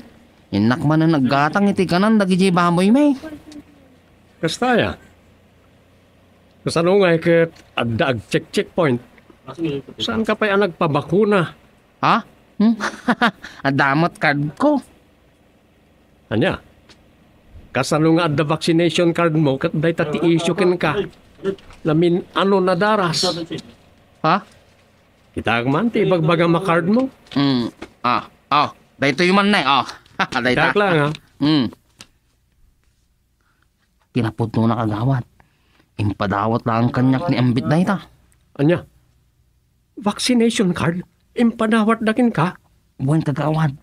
Innak man a naggatang iti kanan dagiti baboy mi. Kasta aya. Kasano ngay ket adda ag-check-checkpoint? Saan ka pay a nagpabakuna? Ha? Hmm? Adda met card ko. Ania? Kasano nga adda vaccination card mo ket dayta ti issue kenka? Namin-ano nadaras? Ha? Kitaek man ti ibagbagam a card mo. Hmm. Ah, ah, daytoy man ne, ah. Dayta. Kitaek lang, ha? Hmm. Kinapudno na, Kagawad. Impadawat laeng kaniak ni Ambit dayta. Ania? Vaccination card? Impadawatda kenka? Wen, Kagawad.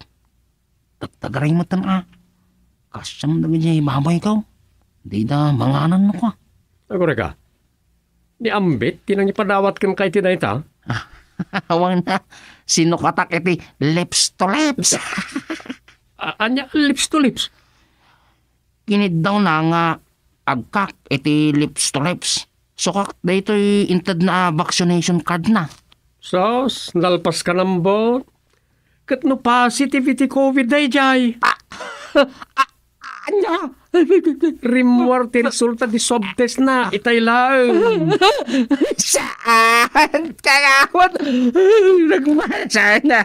Tagtagaray met a. Kasam dagiti baboy ko. Dida manganan no ka. Agurayka. Ni Ambit ti nangipadawat kenka iti dayta? Awan na. Sinukatak iti lips to lips. A-, ania lips to lips? Kiniddawna nga agkak iti lips to lips. Sukak daytoy intedna a vaccination card na. Sus, nalpas ka, Ambot. Ket no positive iti covid daydiay? Ah, ah, ania? Rimmuar ti resulta di swab test na, itay laeng. Saan? Kagawad, nagmasa na.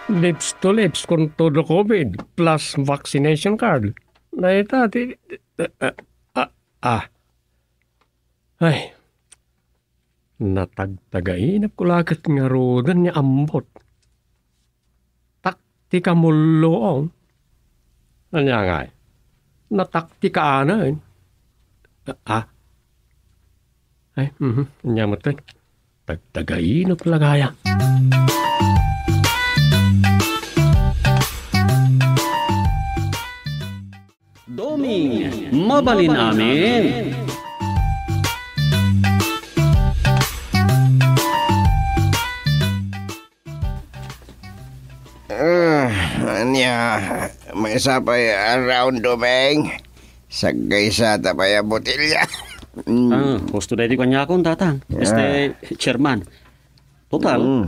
Lips to lips kun todo covid plus vaccination card. Dayta ti, ah, ah, ah. Ay. Natagtagainep ko la ket ngaruden nga ambot. Taktika mulloong. Ania ngay? Nataktika anen. Ah? Ay, mhm. Ania met, eh? Tagtagainep la gayam. Doming, mabalin amin. Ah, ania, maysa pay a round, Doming? Saggaysata pay a botelya. Mm. Ah, husto daytoy kaniakon, Tatang. Ah. Este, Chairman. Total, Mm.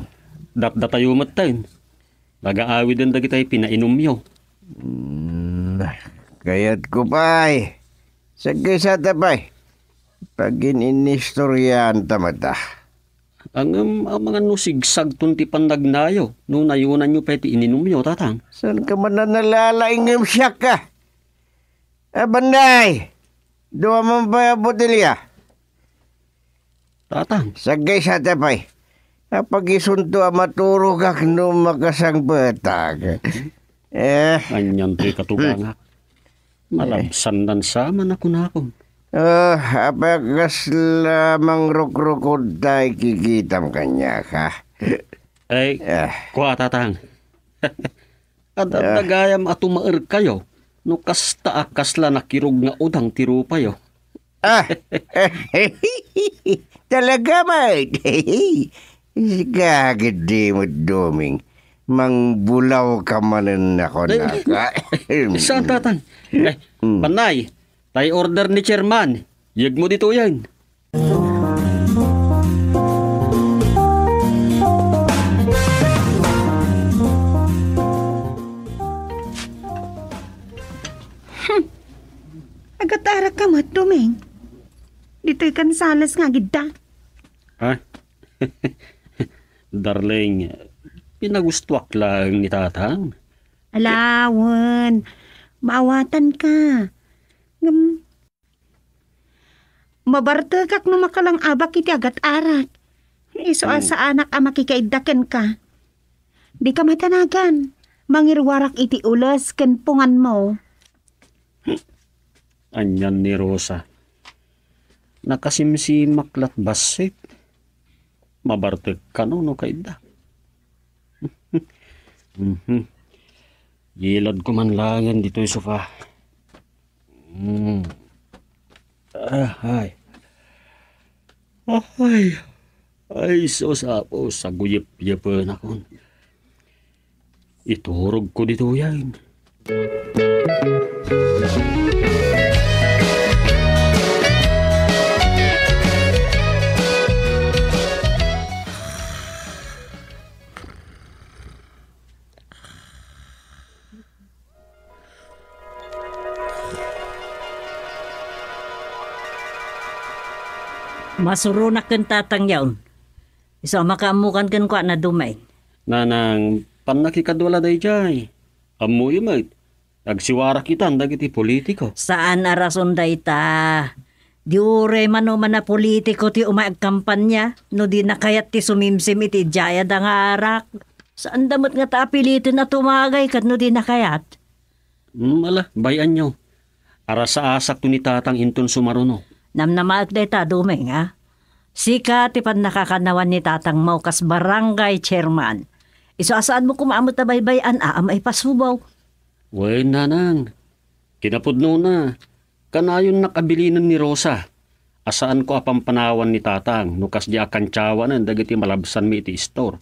datdatayo metten. Nagaawiden dagiti pinainumyo. Mm, kayatko pay. Saggaysata pay. Pagin-inistorianta met a. Ngem, amangan no sigsagton ti pannagnayo, no nayonanyo pay ti ininumyo, Tatang? Saanka man a nalalaing ngem siak a? Abanday! Dua man pay a botelya. Tatang. Saggaysata pay. Apag-isunto a maturogak no makasangpetak. Eh. Anian toy katugangak? Malabsan nan sa man a kunakon. Ah, apay a kasla mangrukrukod tay kikitam kaniak, ha? Ay, Ah. kua, Tatang. Adda Ah. gayam a tumaerkayo no kasta a kasla nakirog nga udang ti rupayo. Ah! Talaga met? Sika ketdi met, Doming. Mangbulaw ka manen a kunaka. Saan, Tatang? Eh, Mm. Panay, tay order ni Chairman. Yegmo ditoyen. Hmm. Agat-arak ka met, Doming. Ditoy kan salas nga agidda. Ha? Darling, pinagustuak laeng ni Tatang. Ala, wen. Maawatan ka. Ngem, mabartekak no makalang-abak iti agat-arak. Isu a Hmm. saanak a makikaidda kenka. Dika madanagan. Mangiruarak iti ules ken punganmo. Anian ni Rosa. Nakasimsimak la't bassit. Mabartek kano no kaidda. Mhm. Yiladko man laengen ditoy sofa. Mm. Ah, ay. Ay. Ay, sus, Apo, saguyep-yepenakon. Iturogko ditoyen. Masuronak ken tatangyo. Isu a makaammokan kenkuana, Doming. Nanang, pannakikadua la daydiay. Ammoyo met, agsiwarak itan dagiti politiko. Saan a rason dayta. Di uray manoman a politiko ti umay agkampania, no di nakayat ti sumimsim iti idiayada nga arak. Saanda met ngata a piliten a tumagay ket no di nakayat. Hmm, ala, bay-anyo. Arasaasakto ni Tatang inton sumaruno. Namnamaek dayta, Doming, a? Sika ti pannakakannawan ni tatangmo kas barangay chairman. Isu a saanmo koma a met a baybay-an a, a maipasubaw. Wen, Nanang. Kinapudnona, kanayonnak a bilinen ni Rosa a saanko a pampanawan ni Tatang no kasdiay a kantiawanen dagiti malabsanmi iti istor.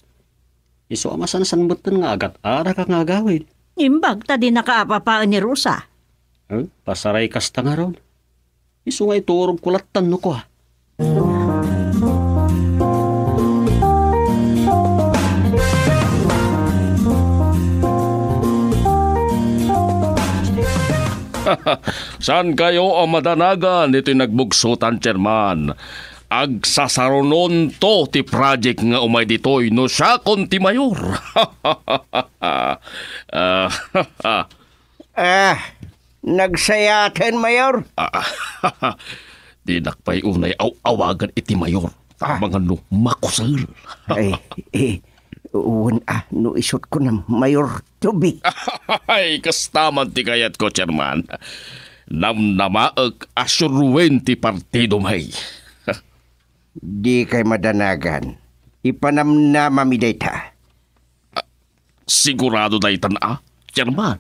Isu a masansan metten nga agat-arak nga agawid. Imbag ta dinaka apapaen ni Rosa. Eh, pasaray kasta ngarud. Isu nga iturogko lattan no kua. Saankayo a madanagan iti nagbugsotan, Chairman. Agsasarunonto ti project nga umay ditoy no siakon ti mayor. Ah, Ah, nagsayaten, Mayor. Ah, dinak pay unay aw-awagan iti mayor. Ah. Amangan no makusel. Ay, eh, wen a, no isut' kunam, Mayor Toby. Ay, kasta man ti kayatko, Chairman. Namnamaek a suroen ti partido, may. Dikay madanagan. Ipanamnamami dayta. Sigurado daytan a, Chairman?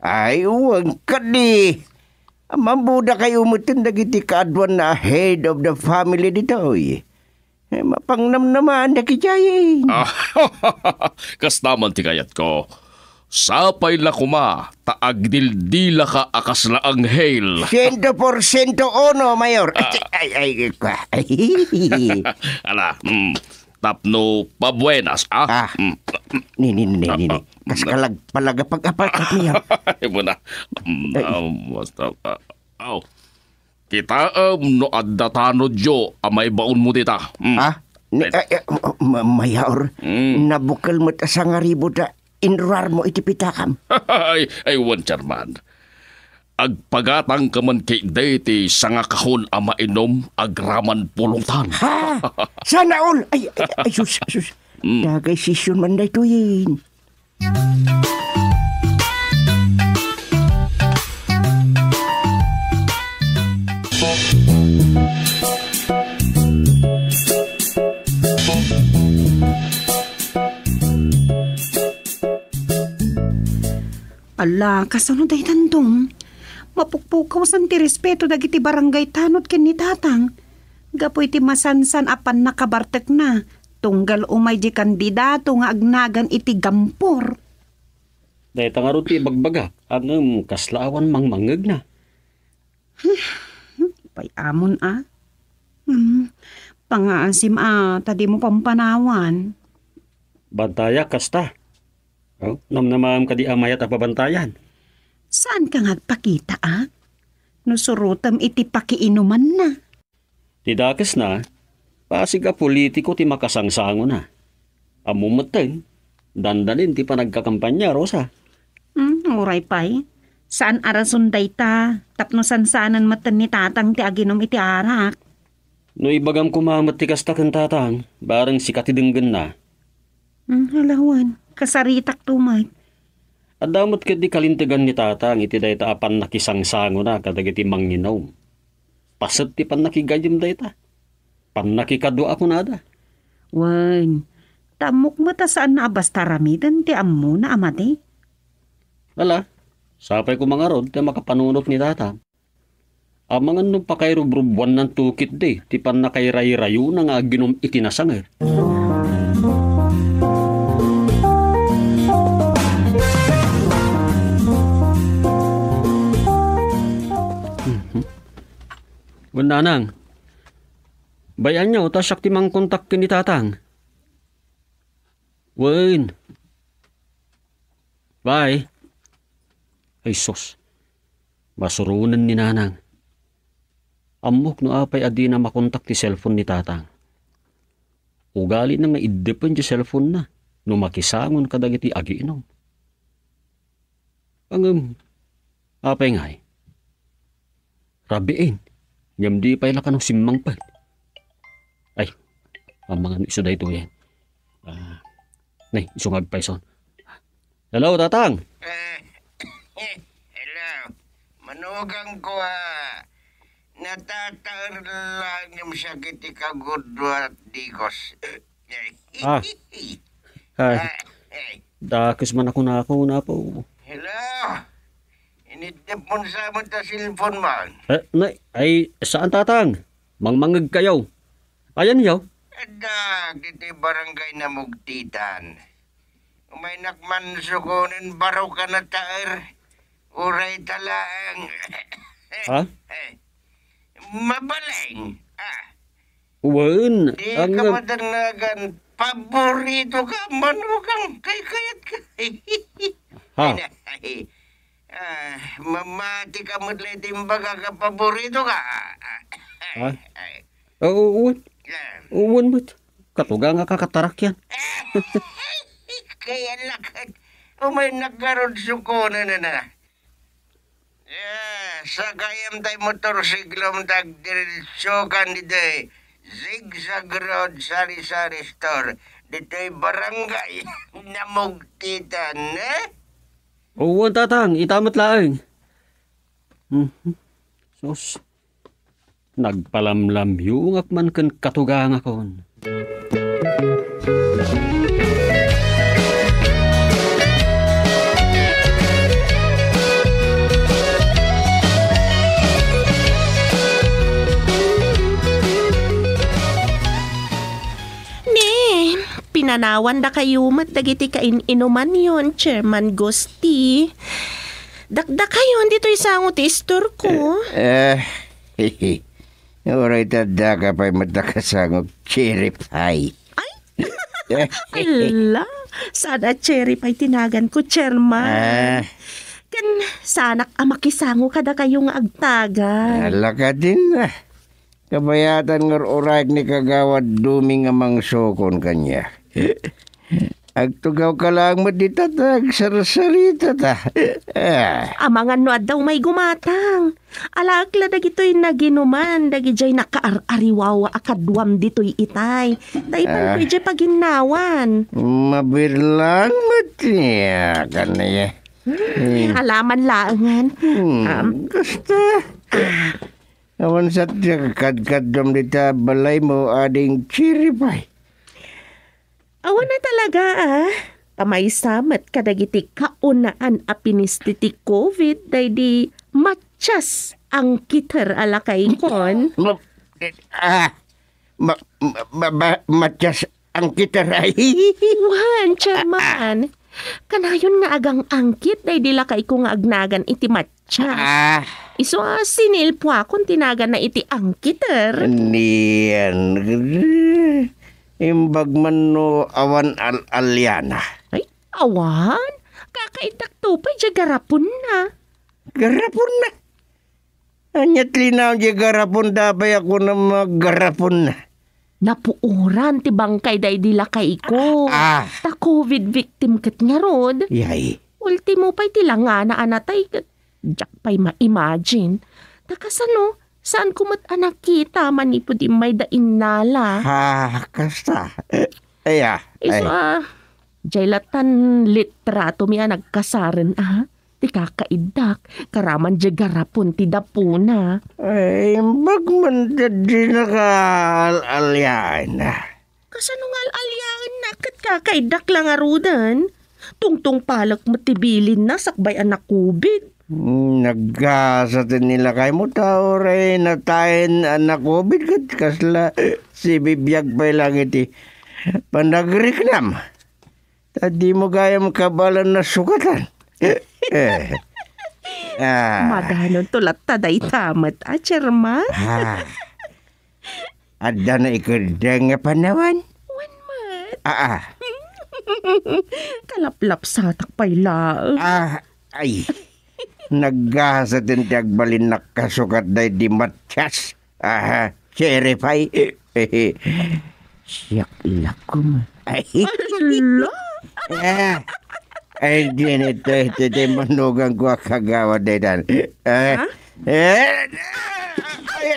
Ay, wen kadi. Ammamodakayo metten dagiti kaaduanna a head of the family ditoy. Eh, mapangnamnamaandak idiay. Ah, kasta man ti kayatko. Sapay la koma ta agdildilaka a kasla anghel. Siento porsiento uno, Mayor. Ah. Ay, ay, ay, ay. Ala, mm, tapno pabuenas, ah? Ah. Mm. Ni, ni, ni, ni, ni. Ah, ah. Kas kalag-, palagapag-apal, Mayor. Ay, muna. Mm, ay. Ah, basta, ah, aw. Kitaem no adda tanodyo a maibaonmo dita. Mm. Ah? Ni, ay, ay, ma-, ma-, Mayor, mm, nabukel met a sangaribu ta inruarmo iti pitakam. Ay, ay, wen, Chairman. Agpagatangka man ketdi ti sangakahon a mainom agraman pulongtan. Ha? Sana all! Ay, ay, ay, sus, sus. Mm. Dagay session man daytoyen. Ala, kasano daytan, Dong? Mapukpukawsan ti respeto dagiti barangay tanod ken ni Tatang. Gapu iti masansan a pannakabartekna, tunggal umay di kandidato nga agnagan iti gampor. Dayta ngarud ti ibagbagak, ngem kasla awan mangmangngegna. Pay-amon a. Hmm, pangaasim a, ta dimo pampanawan. Bantayak kasta. Oh, namnamaem kadi a mayat a pabantayan? Saanka nga agpakita a? No surotem iti pakiinumanna. Ti dakesna, pasig a politiko ti makasangsangona. Ammom metten, dandanin ti panagkakampania, Rosa. Hmm, uray pay. Saan a rason dayta, tapno sansanen metten ni Tatang ti aginom iti arak. No ibagam koma met ti kasta ken Tatang, bareng sika ti denggenna. Hmm, ala wen, kasaritakto met. Adda met ketdi kalintegan ni Tatang iti dayta a pannakisangsangona kadagiti manginom. Paset ti pannakigayyem dayta. Pannakikadua a kunada. Wen, ta ammok met a saanna a basta aramiden ti ammona a madi. Ala, sapay koma ngarud ti makapanunot ni Tatang. Amangan no pakairubrubuannanto ketdi ti pannakairayrayona nga aginom iti nasanger. Mhm. Wen, nanang, bay-anyo ta siak ti mangkontak ken ni Tatang. Wen. Bye. Ay sus, masuronen ni Nanang. Ammok no apay a dina makontak ti cellphone ni Tatang. Ugalina nga iddepen ti cellphone-na no makisangon kadagiti agiinom. Ngem, apay ngay? Rabiin, ngem di pay la kano simmangpet. Ay, amangan isu daytoyen. Ah, nay, isu nga agpayson. Hello, Tatang! Eh, hello. Manugang ko, ah, natataer lang yung sakit ikagudwa at digos. Ah. Ay. Ah, eh. Dakes man ako nako, napo. Hello? Inidnep mon sa mo ta cellphone man. Eh, na, ay, saan, Tatang? Mangmangeg kayo. Ayan, yaw. Adda, dito'y barangay Namugtitan. Umay nakman sukunen baro ka na taer. Uray talaang. Ha? Mabaleng. Ah. Wen, di ka ang madannagan. Paborito ka, manugang. Kay kayat ka. Ha? Ay, na, ay. Ah, mamati ka met lay timbaga ka paborito ka. Ah, ah, ha? Ay, ay. Oo, uwan. Ah. Uwan met. Katuga nga kakatarak yan. Kaya lakat. Umay nagarod suko na na na. Eh, sakayam tay motorsiklom ta agdiretso kan ditoy Zigzag Road Sari-Sari Store, ditoy barangay Namugtitan, eh? Uwan, Tatang, ita met laeng. Mhm. Sus, nagpalamlamyungak man ken katugangakon. Ne, pinanawandakayo met dagiti kain-inumanyon, Chairman Gusti. Dakdakayon ditoy sango ti istorko. Eh, eh, uray ta addaka pay met a kasangok, Cherry Pie. Ay! Ala, saan a Cherry Pie ti naganko, Chairman. Ah. Ken saanak a makisango kadakayo nga agtagay. Ala kadin, ah. Kabayatan nga ur-urayek ni Kagawad Duming a mangsukon kaniak. Agtugawka laeng met dita ta agsarsaritata. Ah. Amangan no adda umay gumatang. Alaek la dagitoy naginuman, dagidiay nakaar-ariwawa a kaduam ditoy itay. Ta ipanko Ah. idiay paginnawan. Mabirlang met niya, kanaya. Hmm. Alaman laengen. Hmm, Um, kasta. Ah. Awan sa ti kadkadduam dita balaymo, ading Cherry Pie. Awan a talaga, ah. Ta maysa met kadagiti kaunaan a pinisti ti COVID daydi Matias Angkiter a lakaykon. Ma-, ah, ma-, ma-, ma-, ma-, Matias Angkiter ay. Wen, Chairman. Kanayon nga agang-angkit daydi lakayko nga agnagan iti Matias. Ah. Isu a sinilpuakon ti naganna iti Angkiter. Nian, imbag man no awan al-aliana. Ay, awan. Kakaidakto pay diay garaponna. Garaponna? Ania ti linaon diay garapon, apay a kunam a garaponna? Napuoran ti bangkay daydi lakayko. Ah. Ta COVID victim ket ngarud. Yay. Ultimo pay ti langana a natay ket diak pay ma-imagine. Ta kasano, saanko met a nakita manipud immayda innala. Ah, kasta. Aya, Isu ay. a, diay latan litratomi a nagkasaren, ah. Ti kakaiddak, karaman diay garapon ti dapona. Ay, imbag man ti dinaka al-aliaenna. Kasano nga al-aliaenna ket kakaiddak la ngaruden? Tungtungpalek met ti bilinna sakbay a na-COVID. Hmm, nagkasat ni lakaymo ta uray natayen a na-COVID ket kasla sibibiag pay lang iti panagriknam. Ta dimo gayam kabaelan nasukatan. Eh. Ah. Madanonto latta dayta met a, Chairman. Ah. Adda naikeddeng nga panawan? Wen met. Ah, ah. Kalaplapsatak pay laeng. Ah, ay. Nagkasat ti agbalinnak kasukat daydi Matias. Aha, Cherry Pie. Siak la koma. Ay. Ala! Ah. Ay, dinito, iti, iti manugang ko a kagawad daytan. Ah. Ha? Eh. Ay,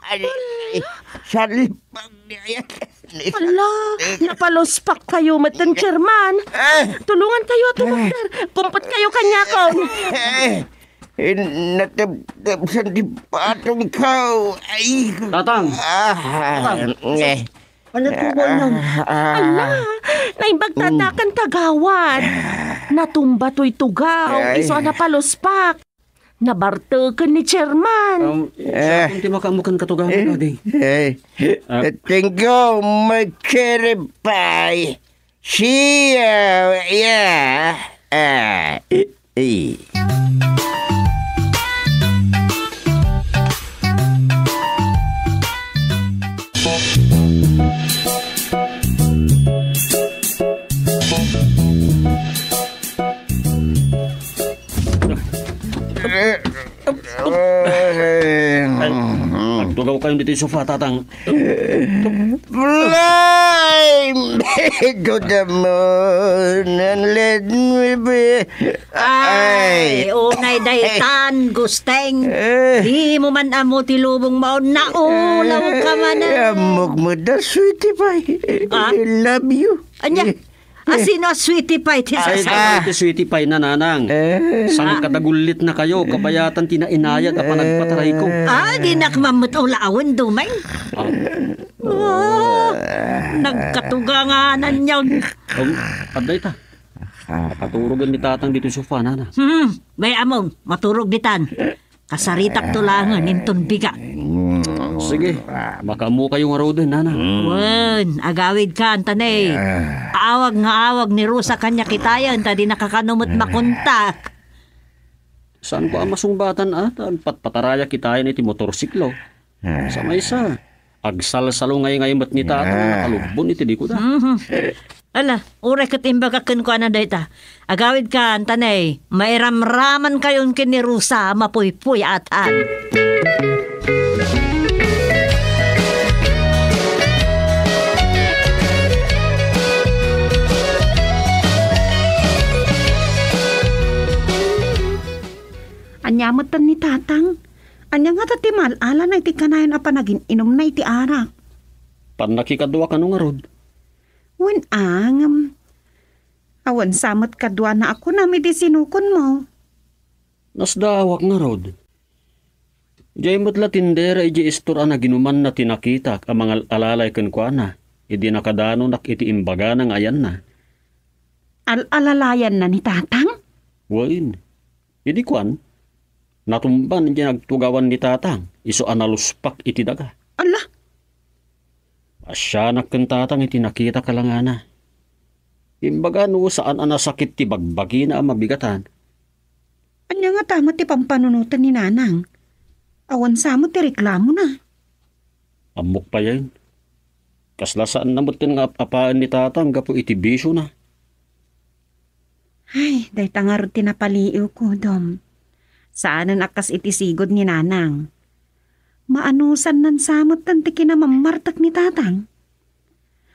ay, ay, salipag niya yan. Ala, napaluspak kayo met, Chairman. Ah. Tulungan kayo, tumagder. Kumpot kayo kanyakon. Eh. Eh, natebtebsan ti patong ko. Ay. Tatang. Ah, Tatang. Eh. Ano po ba yan? Ah, ah. Ala, naimbag tadakan kagawad. Natumba toy tugaw, Ay. Isu a napaluspak. Nabarteken ni Chairman. Um, Eh. Siya ti makaammo ken katugawan, Eh. Adi. Eh. Ah. Thank you, my Cherry Pie. See ya. Yeah. Ah. Eh. Ay, agtugaw kayo Ti sofa, tatang. Blame to the moon and let me be. Ay, Ay. Unay daytan, Gusteng. Eh. Di mo man ammo ti lubong mo, naulaw ka man, eh. Ammok mo da, sweetie pie. Ah? I love you. Anya? Eh. Ah, sino a sweetie pie ti Ay, sasay? Ay, ti sweetie pie na, nanang. Eh. Sangkadagullit na kayo, kabayatan ti nainayat a panagpatarayko. Ah, di nakmammet ulawen, Dumeng. Ah. Ah, nagkatuga nga nanyag. Um, adda ita. Paturogen ni tatang dito sofa, nana. Hmm, may among, maturog ditan. Kasaritak to langen inton bigat. Sige, makaammo kayo ngaruden, nana. Wen, agawid ka, Antanay. Aawag nga awag ni Rosa kanya kitayan, ta di nakakanumet makontak. Saan ko a masungbatan, ah? Ta agpatpatarayak kitayan iti motorsiklo. Sa maysa, agsalsalo ngay-ngay met ni tata nga nakalubbon iti likuda. Mhm. Ala, uray ket imbagak kenkuana dayta. Agawid ka, Antanay, mairamraman kayon ken ni Rosa a mapuypuyatan. Ania metten ni Tatang? Ania ngata ti maal-alana iti kanayon a panagin-inumna iti arak? Pannakikadua kano ngarud? Wen, a ngem, awan sa met kaduana a kunam idi sinukonmo. Nasdaawak ngarud. Diay met la tindera idiay istor a naginumanna ti nakitak a mangal-alalay kenkuana idi nakadanonak iti imbagana nga ayanna. Al-alalayanna ni Tatang? Wen. Idi kuan, natumban idiay nagtugawan ni Tatang, isu a naluspak iti daga. Ala! Asianak ken Tatang iti nakitak a langana. Imbaga no saan a nasakit ti bagbagina a mabigatan. Ania ngata met ti pampanunoten ni Nanang? Awan sa met ti reklamona. Ammok payen. Kasla saanna metten nga ap-apaen ni Tatang gapu iti bisiona. Ay, dayta ngarud ti napaliiwko, Dom. Saanen a kas iti sigud ni Nanang. Maanusannan sa metten ti kinamammartek ni Tatang.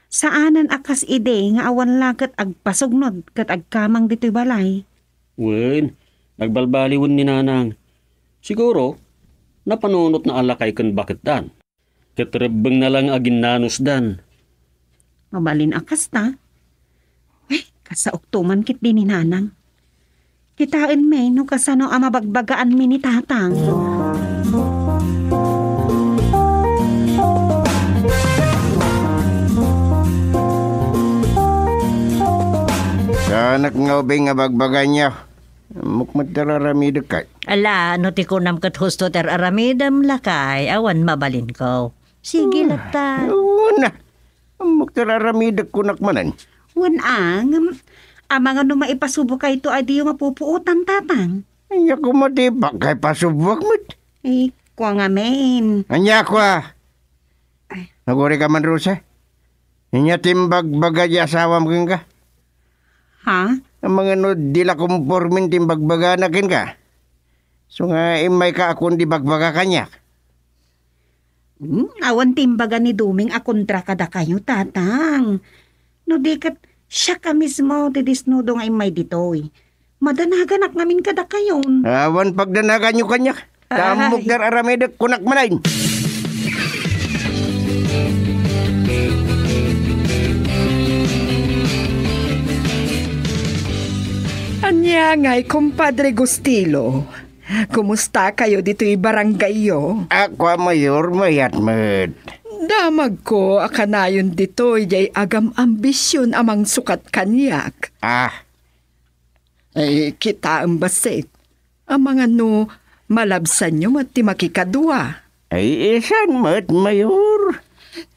Saanen a kas idi nga awan la ket agpasugnod ket agkamang ditoy balay. Wen, nagbalbaliwen ni Nanang. Siguro, napanunotna a lakay ken baketdan. Ket rebbengna la nga aginnanusdan. Mabalin a kasta. Ay, kasaok to man ketdi ni Nanang. Kitaenmi no kasano a mabagbagaanmi ni Tatang. Saanak nga ubing nga bagbagaanyo. Ammok met ti ar-aramidek kay. Ala, no ti kunam ket husto ti ar-aramidem, lakay, awan mabalinko. Sige, hmm, latta. Una. Ammok ti ar-aramidek kunak manen. Wen a, ngem, amangan no maipasubokayto a diyo mapupuotan, Tatang. Ania koma ti ipakaipasubok met? Eh, kua ngamin. Ania kua? Ay. Naguri ka man, Rosa? Ania ti imbagbaga ti asawam kenka? Ha? Amangan no di la kompormen ti imbagbagana kenka. Isu nga immayka a kundi bagbaga kaniak. Hmm, awan ti imbaga ni Duming a kontra kadakayo, Tatang. No di ket, siak a mismo ti disnudo nga immay ditoy. Madanaganak ngamin kadakayon. Awan pagdanaganyo kaniak. Ta ammok ti ar-aramidek kunak manen. Ania ngay, Compadre Gustilo? Kumusta kayo ditoy barangayyo? Ako a mayor, mayat met. Damagko a kanayon ditoy diay agam-ambision a mangsukat kaniak. Ah. Eh, kitaem bassit. Amangan no malabsanyo met ti makikadua. Ay, isan met, Mayor?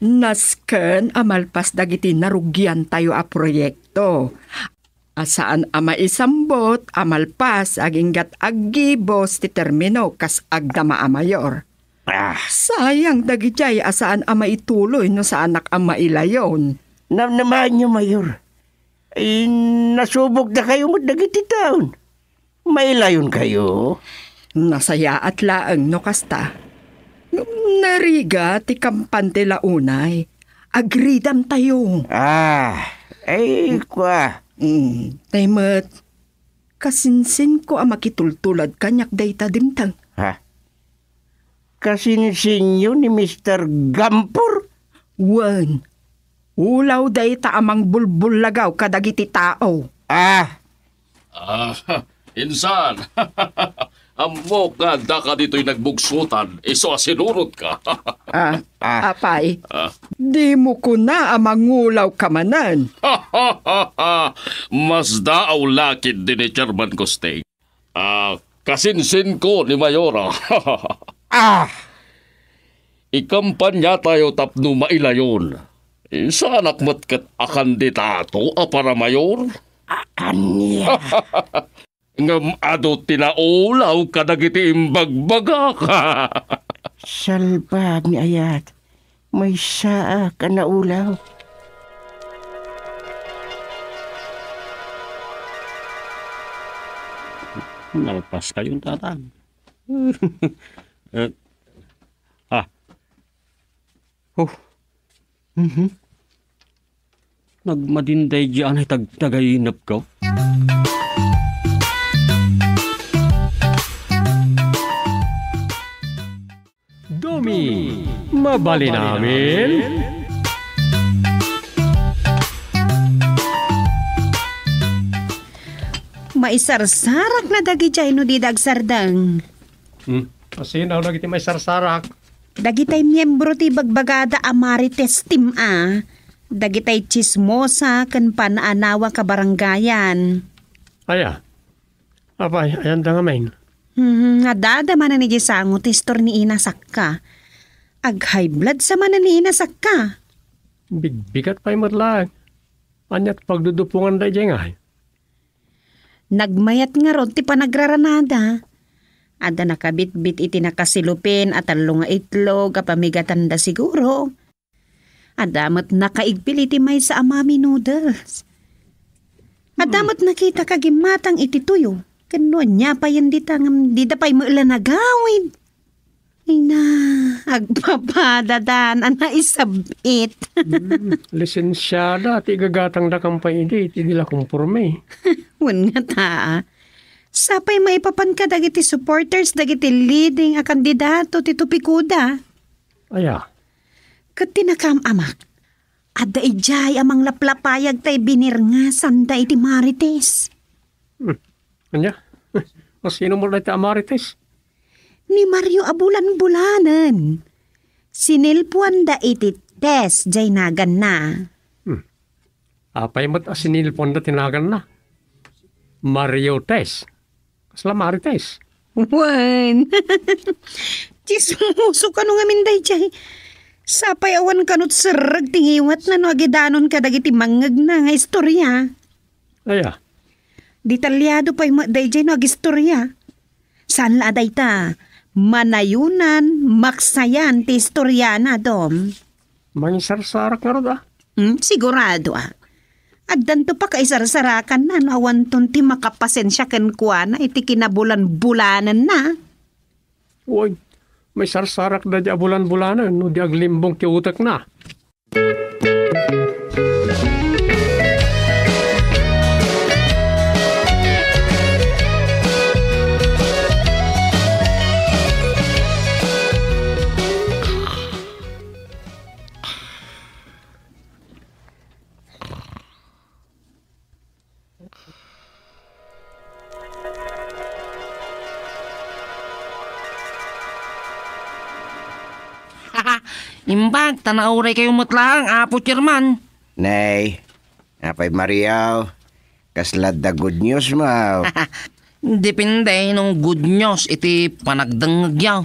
Nasken a malpas dagiti narugiantayo a proyekto. A saan a maisambot a malpas aginggat aggibus ti termino kas agdama a mayor. Ah. Sayang dagidiay a saan a maituloy no saanak a mailayon. Namnamaanyo, Mayor. Ay, nasubokdakayo met dagiti taon. Mailayonkayo? Nasayaat laeng no kasta. Ngem narigat ti kampante la unay. Agridamtayo. Ah, ay, kua. Mm, tay met, kasinsinko a makitultulad kaniak dayta dimteng. Ha? Kasinsinyo ni Mister Gampor? Wen, ulaw dayta a mangbulbullagaw kadagiti tao. Ah! Ah, insan, ammok nga addaka ditoy nagbugsutan, isu a sinurotka. Ah, Ah. Apay, Ah. Dimo kuna a mangulawka manen. Masdaaw la ketdi ni Chairman Kosteng. Ah, kasinsinko ni Mayora. Ah! Ikampanyatayo tapno mailayon. Saanak met ket a kandidato a para mayor? A-, ania? Ngem adu ti naulaw kadagiti imbagbagak. Salbag ni ayat. Maysaak a naulaw. Nalpas kayo, tatang. Eh, ah. Oh. Mhm. Nagmadinday di anay tagtagay napkaw. Domi, mabalin amin? Maisarsarak na dagidiay no dida agsardeng. Hmm? Asino dagiti maisarsarak? Dagitay miembro ti bagbagada a Marites Team A. Dagitay tsismosa ken panaanawa kabarangayan. Aya? Apay, ayanda ngamin? Hmm, adda manen idiay sango ti istor ni Ina Sakka. Ag-high blood sa manen ni Ina Sakka. Bigbigat pay met laeng. Ania ti pagduduponganda idiay ngay? Nagmayat ngarud ti panagraranada. Adda nakabitbit iti nakasilupin a tallo nga itlog a pamigatanda siguro. Adda met nakaigpil iti maysa a Mami Noodles. Adda met nakita kagimmatang iti tuyo. Ken no ania payen dita ngem dida pay met la nagawid. Ina, agpapadadan a naisab-it. Hmm, lisensiada ti igagatangda kan pay idi, ti di la komporme. Wen nga ta, a. Sapay maipapan kadagiti supporters dagiti leading a kandidato ti topikoda. Aya? Ket ti nakaam-amak, adda idiay a manglaplapayag tay binirngasanda iti Marites. Hmm. Ania? Asino met dayta a Marites? Ni Mario a Bulan-Bulanen. Sinilpuanda iti Tess diay naganna. Hmm. Apay met a sinilpuanda ti naganna? Mario Tess. Kasla Marites? Wen. Tsismoso kano ngamin daydiay. Sapay awan kanot serreg ti ngiwatna no agidanon kadagiti mangngegna nga istoria. Aya? Detalyado pay met daydiay no agistoria. Saan la a dayta, manayonan, maksayan ti istoriana, Dom. Mangisarsarak ngarud, a? Hmm, sigurado, a. Addanto pakaisarsarakanna no awanton ti makapasensia kenkuana iti kinabulan-bulanenna. Uy, maisarsarak daydiay a bulan-bulanen no di aglimbong ti utekna. Imbag ta nauraykayo met laeng, Apo Chairman. Nay, apay Mario, kasla adda good news mo? Depende no good news iti panagdengngegyo.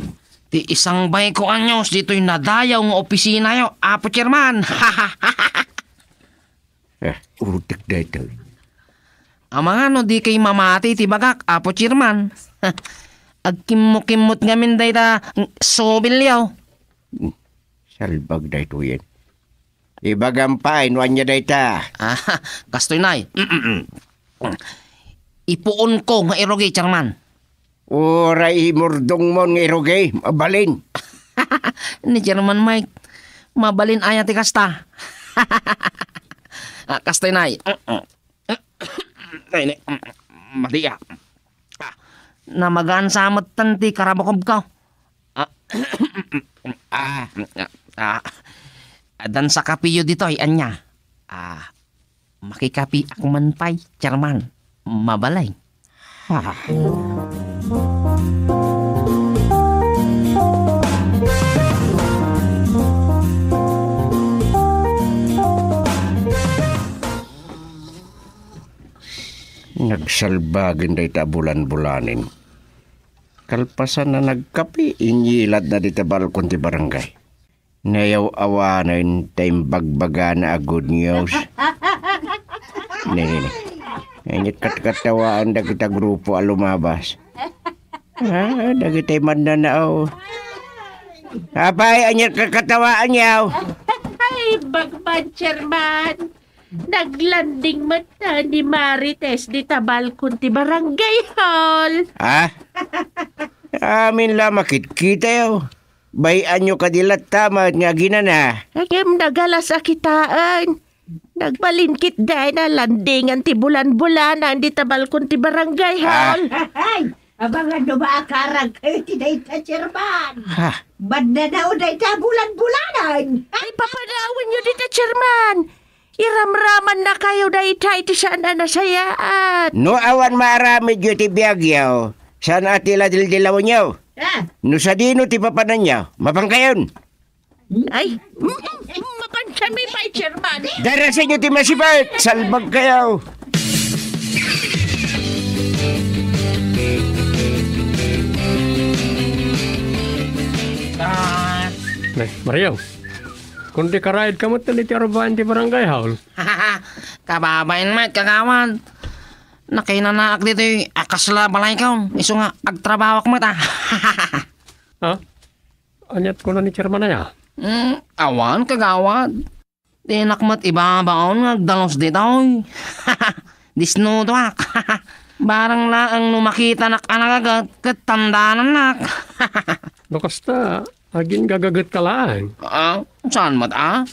Ti isangbayko a news ditoy nadayaw nga opisinayo, Apo Chairman. Eh, utek daytoy. Amangan no di kay mamati ti bagak, Apo Chairman. Agkimmokimmot ngamin dayta, mm, subilyo. Hmm, salbag daytoyen. Ibagam pay no ania dayta. Ah, kastoy, Nay. Ipuonko nga irugi, Chairman. Uray imurdongmon nga irugi, mabalin. ni Chairman Mike. Mabalin aya ti kasta? Ah, kasta, inay. Ay, ni, madi, ah. Ah, namagaan sa metten ti karabakobko. Ah, ah, ah, ah, addan sa kapiyo ditoy, ania? Ah, makikapiak man pay, Chairman. Mabalay. Ah. Nagsalbagen dayta a bulan-bulanen. Kalpasan a nagkape, inyilatna dita balkon ti barangay. Nayaw-awanen ta imbagbagana a good news. Ne, ne, ne. Ania ti katkatawaan dagita grupo a lumabas? Ah, dagiti mannanao. Apay, ania ti katkatawaanyo? Ay, Bagman, Chairman. Naglanding met ni Marites dita balkon ti barangay hall. Ah? Amin la makitkitayo. Bay-anyo kadi latta met nga aginana? Ngem nagalas a kitaen. Nagbalin ketdi a landingan ti bulan-bulanan dita balkon ti barangay hall. Ay, abangan no maakaran kayo ti dayta, Chairman. Ha? Mannanao dayta bulan-bulanan. Ay, papanawenyo dita, Chairman. Iramramanna kayo dayta iti saan a nasayaat. No awan maaramidyo iti biagyo, saan a ti ladildilawenyo? Ah. No sadino ti papananyo, mapankayon. Ay, mm, mm, mm, mapansanmi pay, Chairman. Darasenyo ti masipet, salbag kayo. Nay, Mario, kundi karaid ka met iti arubayan ti barangay hall. Kababain met, kagawad. Nakinanaak ditoy a kasla balayko. Isu nga agtrabawak met, ah. Ha? Aniat kuna ni Chairman aya? Mm, awan, kagawad. Dinak met ibabaon nga agdalus ditoy. Disnudoak. Barang laeng no makitanak a nagaget, ket tandanannak. No kasta, agin gagaget ka laeng? Ah, saan met, ah?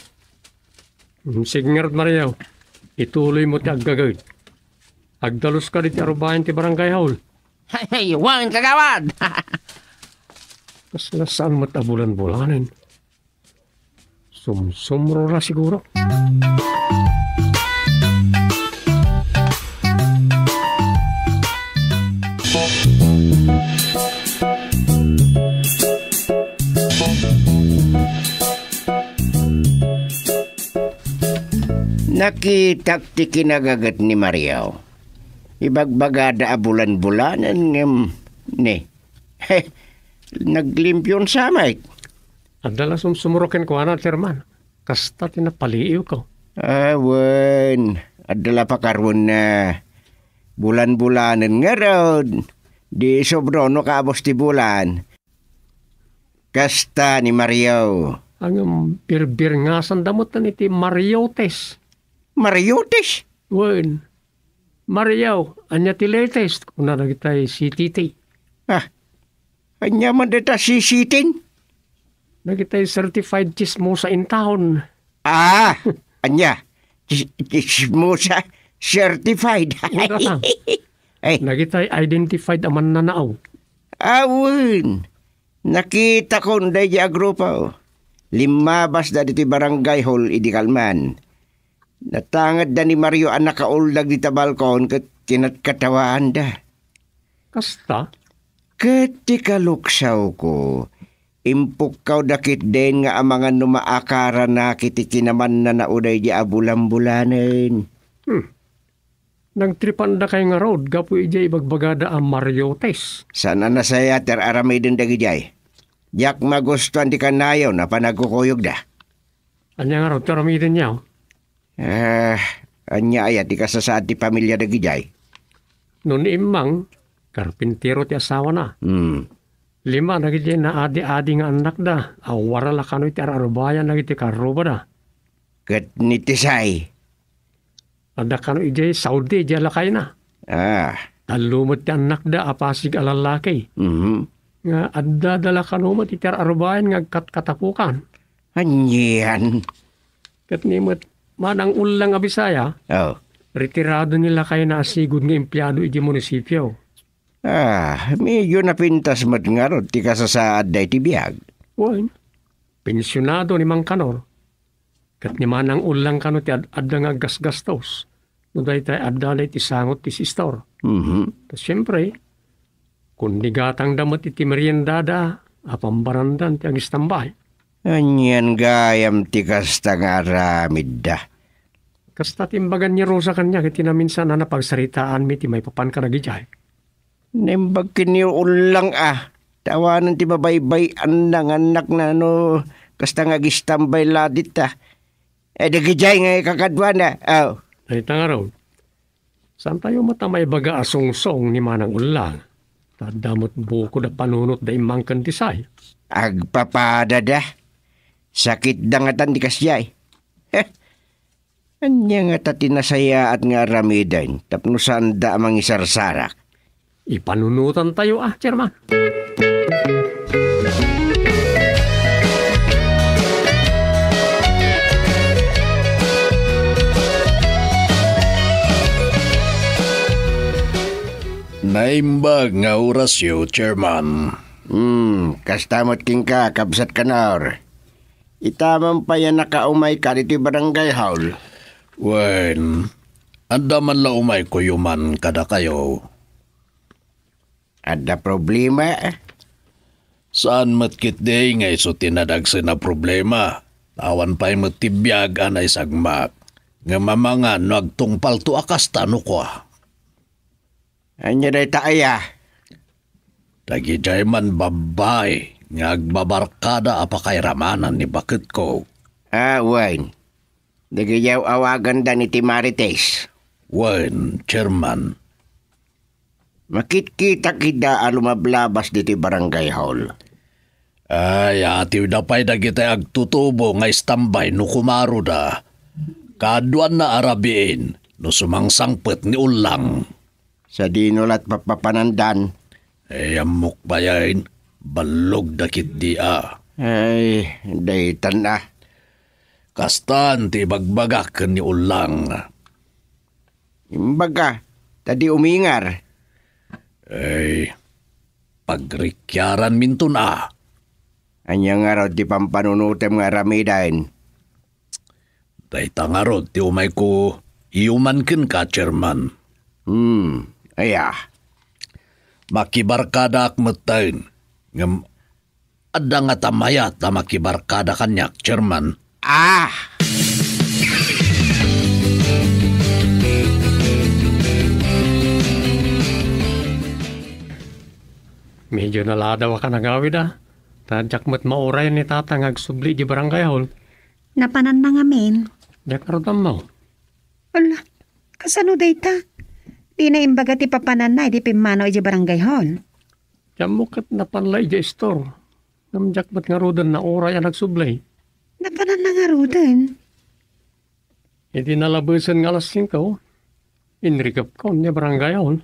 Hmm, sige ngarud, Mario. Ituloy mo ti aggaget. Agdalus ka diti arubayan ti barangay hall. Ay, wen, kagawad! Kasla saan met a bulan-bulanen. Sumsumro la siguro. Nakitak ti kinagaget ni Mario. Ibagbagada a bulan-bulanen ngem, ne, naglimpion sa met. Adda la sumsumro kenkuana, Chairman. Kasta ti napaliiwko. Ah, wen. Adda la pakaruenna. Bulan-bulanen ngarud. Di sobra no kabus ti bulan. Kasta ni Mario. Ngem birbirngasanda met iti Mariotes. Mariotes? Wen. Mario, ania ti latest? Kuna dagitay C T T. Ah, ania man dayta C C T? Dagitay certified chismosa intawon. Ah, ania? Chis-, chismosa certified. Wen, Tatang. Ay. Dagitay identified a mannanao. Awen. Nakitakon daydi a grupo. Limmabasda ditoy barangay hall idi kalman. Natangedda ni Mario a nakauldag dita balkon ket kinatkatawaanda. Kasta? Ket ti kaluksawko, impukkawda ketdin nga amangan no maakaranak iti kinamannanao daydi a bulan-bulanen. Hmm. Nagtripandakay ngarud gapu idiay ibagbagada a Mariotes. Saan a nasayaat ti ar-aramiden dagidiay. Diak magustuan ti kanayon a panagkukuyogda. Ania ngarud ti aramidenyo? Ah, ania aya ti kasasaad ti pamilia dagidiay? No ni Immang, karpintero ti asawana. Hmm. Lima dagidiay naadi-adi nga annakda, awara la kano iti ar-arubayan dagiti karrubada. Ket ni Tisay? Adda kano idiay Saudi, idiay lakayna. Ah. Tallo met ti annakda a pasig a lallaki. Mhm. nga adda da la kano met iti ar-arbaen nga agkatkatapukan. Anian? Ket ni met Manang Ullang a Bisaya, Oh. retirado ni lakayna a sigud nga empleado iti munisipio. Ah, medyo napintas met ngarud ti kasasaad daytoy biag. Wen, pensionado ni Mang Kanor. Ket ni Manang Ullang kano ti ad-, adda nga aggasgastos. No dayta adda la iti sangot ti sister. Mhm. Ta siempre, kundigatangda met iti meriendada, a pambarandan ti agistambay. Anian gayam ti kasta nga aramidda? Kasta ti imbagan ni Rosa kaniak iti naminsan a napagsaritaanmi ti maipapan kadagidiay. Naimbag ken ni Ullang a, ta awanen ti babaybay-anna nga annakna no kasta nga agistambay la dita. Eh, dagidiay nga ikakaduana. Aw. Dayta ngarud, saantayo met a maibaga a sungsong ni Manang Ullang. Ta adda met bukod a panunotda immangken ti say. Agpapadada. Sakitda ngatan ti kasdiay. Heh. Ania ngata ti nasayaat nga aramiden tapno saanda a mangisarsarak? Ipanunotantayo a, Chairman. Naimbag nga orasyo, Chairman. Hmm, kasta met kenka, Kabsat Kanor. Ita man pay a nakaumayka ditoy barangay hall. Wen, adda man la umayko yuman kadakayo. Adda problema? Saan met ketdi nga isu ti nadagsen a problema. Awan pay met ti biag a naisagmak. Ngem amangan no agtungpalto a kasta no kua. Ania dayta aya? Dagidiay man babbai nga agbabarkada a pakairamanan ni baketko. Ah, wen. Dagidiay awagandan iti Marites. Wen, Chairman. Makitkitak ida a lumablabas ditoy barangay hall. Ay, atiwda pay dagiti agtutubo nga istambay no kumaroda. Kaaduanna a rabiin no sumangsangpet ni Ullang. Sadino lat papapanandan? Ay, ammok bayain, ballog da ketdi a. Ay, daytan a. Kastan ti ibagbagak ken ni Ullang. Imbaga, ta di umingar. Ay, pagrikiaran minton a. Ania ngarud ti pampanunotem nga aramiden? Dayta ngarud ti umayko iyuman kenka, Chairman. Hmm, aya. Makibarkadaak metten, ngem adda ngata mayat a makibarkada kaniak, Chairman. Ah! Medyo naladaw a kan agawid a. Ta diak met mauray ni Tata nga agsubli di barangay hall. Napananna ngamin. Diak ngarud ammo. Ala, kasano dayta? Dina imbaga ti papananna idi pimmanaw idiay barangay hall. Ti ammok ket napan la idiay istor. Ngem diak met ngaruden nauray a nagsubli. Napananna ngaruden? Idi nalabesen nga alas singko, inrikepko idiay barangay hall.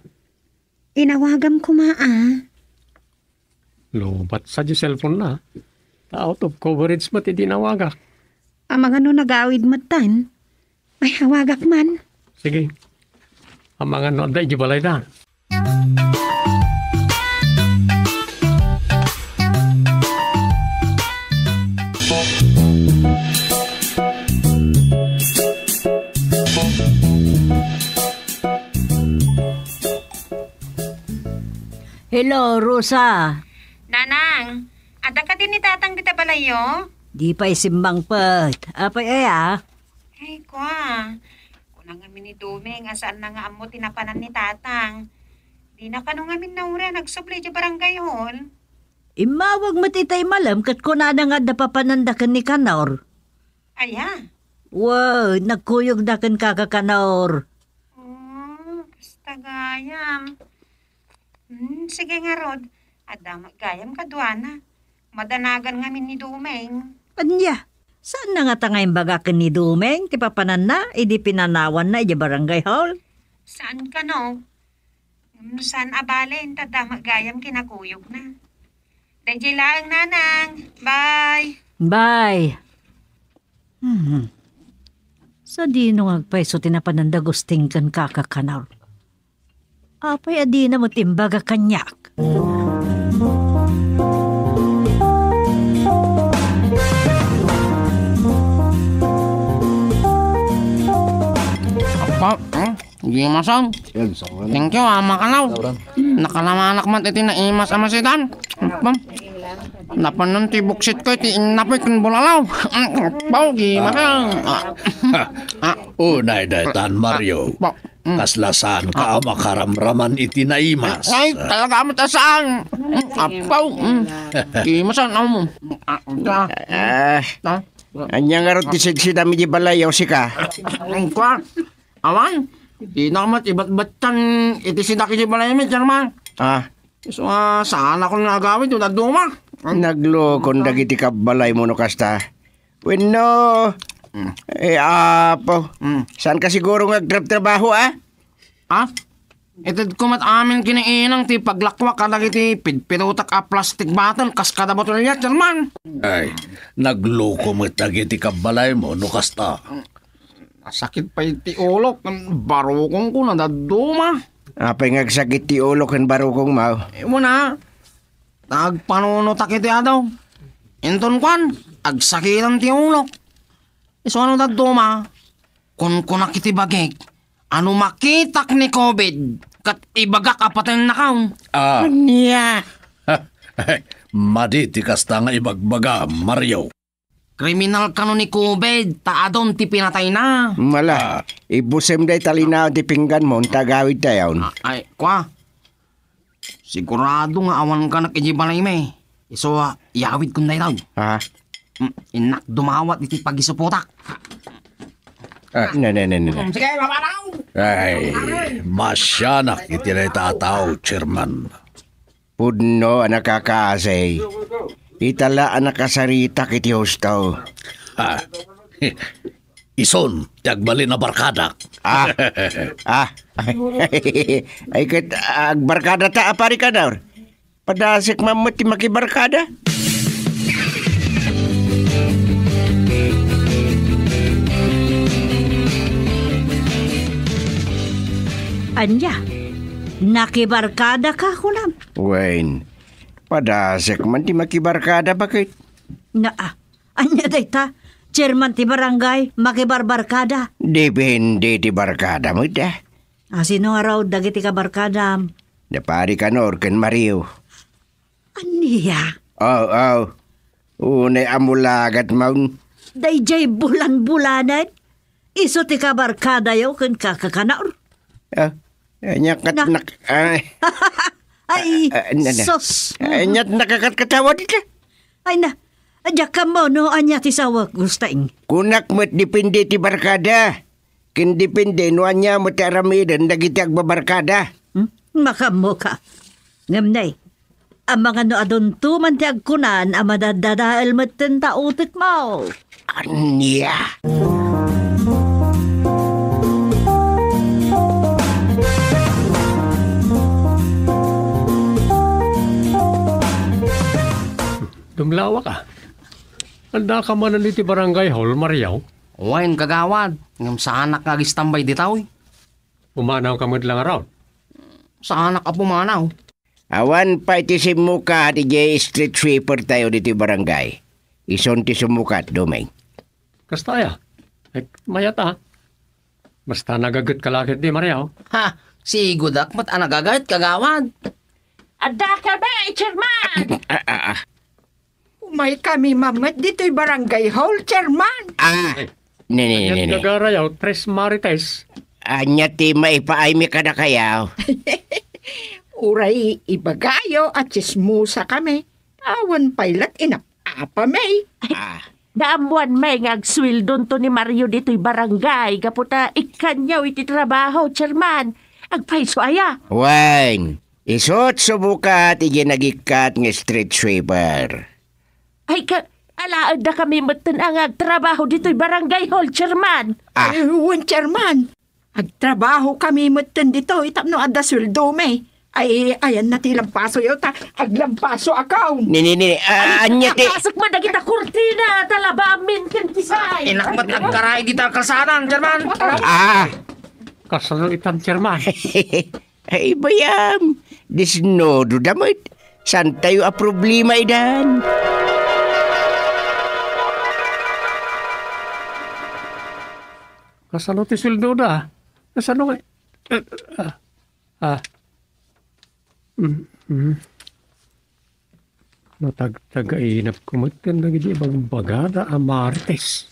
Inawagam koma a. Lowbat sa di cellphone na. Ta out of coverage met idi inawagak. Amangan no nagawid metten. Ay, awagak man. Sige. Amangan no adda idi balayda. Hello, Rosa. Nanang, adda kadi ni Tatang dita balayyo? Di pay simmangpet. Apay aya? Ay, kua. Kuna ngamin ni Doming a saanna nga ammo ti napanan ni Tatang. Dina kano ngamin nauray a nagsubli idiay barangay hall. Immawag met itay malem ket kunana nga adda papananda ken ni Kanor. Aya? Wen, nagkuyogda ken kaka Kanor. Oh, kasta gayam. Hmm, sige ngarud. Adda met gayam kaduana. Madanagan ngamin ni Doming. Ania? Saanna ngata nga imbaga ken ni Doming ti papananna idi pinanawanna idiay barangay hall? Saan kano? Hmm, saan a bale, inta adda met gayam kinakuyogna. Daydiay laeng, Nanang. Bye. Bye. Hmm. Sadino nga agpayso ti napanan da Gusting ken Kaka Kanor? Apay a dina met imbaga kaniak? Apa? Hmm? Gimasan. Yan, sa mga Thank you, Ama Kanaw. Tawran. Nakalamanak man iti naimas a masidan. Apa? Napanon ti buksit ko iti innapoy ken bulalaw. Apa? Gimasan. Ah. Ah. Unay daytan, Mario. Pa-, mm. Kasla saan ka a makaramraman iti naimas? Ay, talaga met a saan. Mm, apaw. Mm. Di masan, um, ah, ah. Ah, Ah. anya ngarud ti sidsidam iti balay, o sika? Ang kwa? Awan. Di na met ibatbattan iti sidak iti balay mi, Chairman. Ah. So, ah, saan ako nga agawid, no, dadduma? Naglukon dagiti kabbalay mo no kasta. Wenno, Mm. eh, apo, Mm. saan ka siguro nga agtrabtrabaho, ah? Ah? Itedko met amin ken ni Inang ti paglakwak kadagiti pidpidutak a plastic bottle kas kada botella, Chairman. Ay, nagluko met dagiti kabbalay mo no kasta. Nasakit pay ti ulok, barukongko nadadduma. Apay nga agsakit ti ulok ken barukongmo? Eh, muna, nagpanunotak iti adaw. Inton kuan, agsakitan ti ulok. Isu ano dadduma, kunkunak iti bagik, ano makitak ni covid, ket ibagak a patennakaon. Ah. Ania? Madi ti kasta nga ibagbaga, Mario. Kriminal kano ni covid, ta adun ti pinatayna. Mala, Ah. ibusem day talinaon ti pingganmo, ta agawid tayon. Ah, ay, kwa. Sigurado nga awan kanak iti balay mi. Isu, ah, iyawid kun daytoy. Ha? Mm, innak dumawat iti pagisuputak. Ah. Ne, ne, ne, ne, ne. Mm, sige, mapanaw! Ay, masianak iti dayta a tao, Chairman. Pudno a nakakaasi. Ita la a nakasaritak iti husto. Ah, isun ti agbalin a barkadak. Ah. Ah. Ay, ket agbarkada ta, a, Pari Kanor. Padasek man met ti makibarkada. Ania? Nakibarkada ka, kunam? Wen, padasek man ti makibarkada, baket. Naa, ania dayta? Chairman ti barangay, makibarbarkada? Depende ti barkada met, ah. A, sino ngarud dagiti kabarkadam? Da Pari Kanor ken Mario. Ania? Aw, aw. Unay a mulagat maun. Daydiay bulan-bulanen? Isu ti kabarkadayo ken Kaka Kanor? Ah, ania ket Na- nak-, ay. Ay, Ah, ah, na, na. sus. Ania nakakatkatawa dita? Ay na, diak ammo no ania ti sawek, Gusting. Kunak met depende ti barkada. Ken depende no ania met ti aramiden dagiti agbabarkada. Hmm? Makaammo ka. Ngem nay, amangan no adunto man ti agkunan a madaddadael metten ta utekmo. Ania? Dumlawa ka. Andaka manen iti barangay hall, Mario? Wen, kagawad. Ngem saanak nga agistambay ditoy. Pumanaw ka met la ngarud? Saanak a pumanaw. Awan pay ti simmukat idiay street sweeper tayo ditoy barangay. Isun ti sumukat, Doming. Kasta aya? Eh, mayat a. Basta nagaget ka la ketdi, Mario. Ha! Sigudak met a nagaget, kagawad. Adda kami, Chairman! Ah, ah, ah. Umaykami man met ditoy barangay hall, Chairman. Ah, ne, ne, ne, Ket ne. Gagarayo, tres marites. Ania ti maipaaymi kadakayo? Uray ibagayo a tsismosa kami. Awan pay lat inap-apami. Ah. Naammoanmi nga agsueldonto ni Mario ditoy barangay gapu ta ikkanyo iti trabaho, Chairman. Agpayso aya? Wen, isut' sumukat iti nagikkat nga street sweeper. Ay, ka-, alaedda kami metten a nga agtrabaho ditoy barangay hall, Chairman. Ah. Ay, wen, Chairman. Agtrabaho kami metten ditoy tapno adda sueldomi. Ay, ayanna ti lampasoyo, ta aglampaso akaw. Ni, ni, ni, ah, ania ti Pasok man dagita kurtina, ta labaamin ken kisay. Inak met agkaray dita kalsadan, Chairman. Ah, Kasano itan, Chairman? Ay, bayam. Disnodo da met. Santayo a problema idan. Kasano ti sueldo da? Kasano nga? Eh, ah, ah. Mm, mm. Matagtagainap ko met ken dagiti ibagbagada a Marites.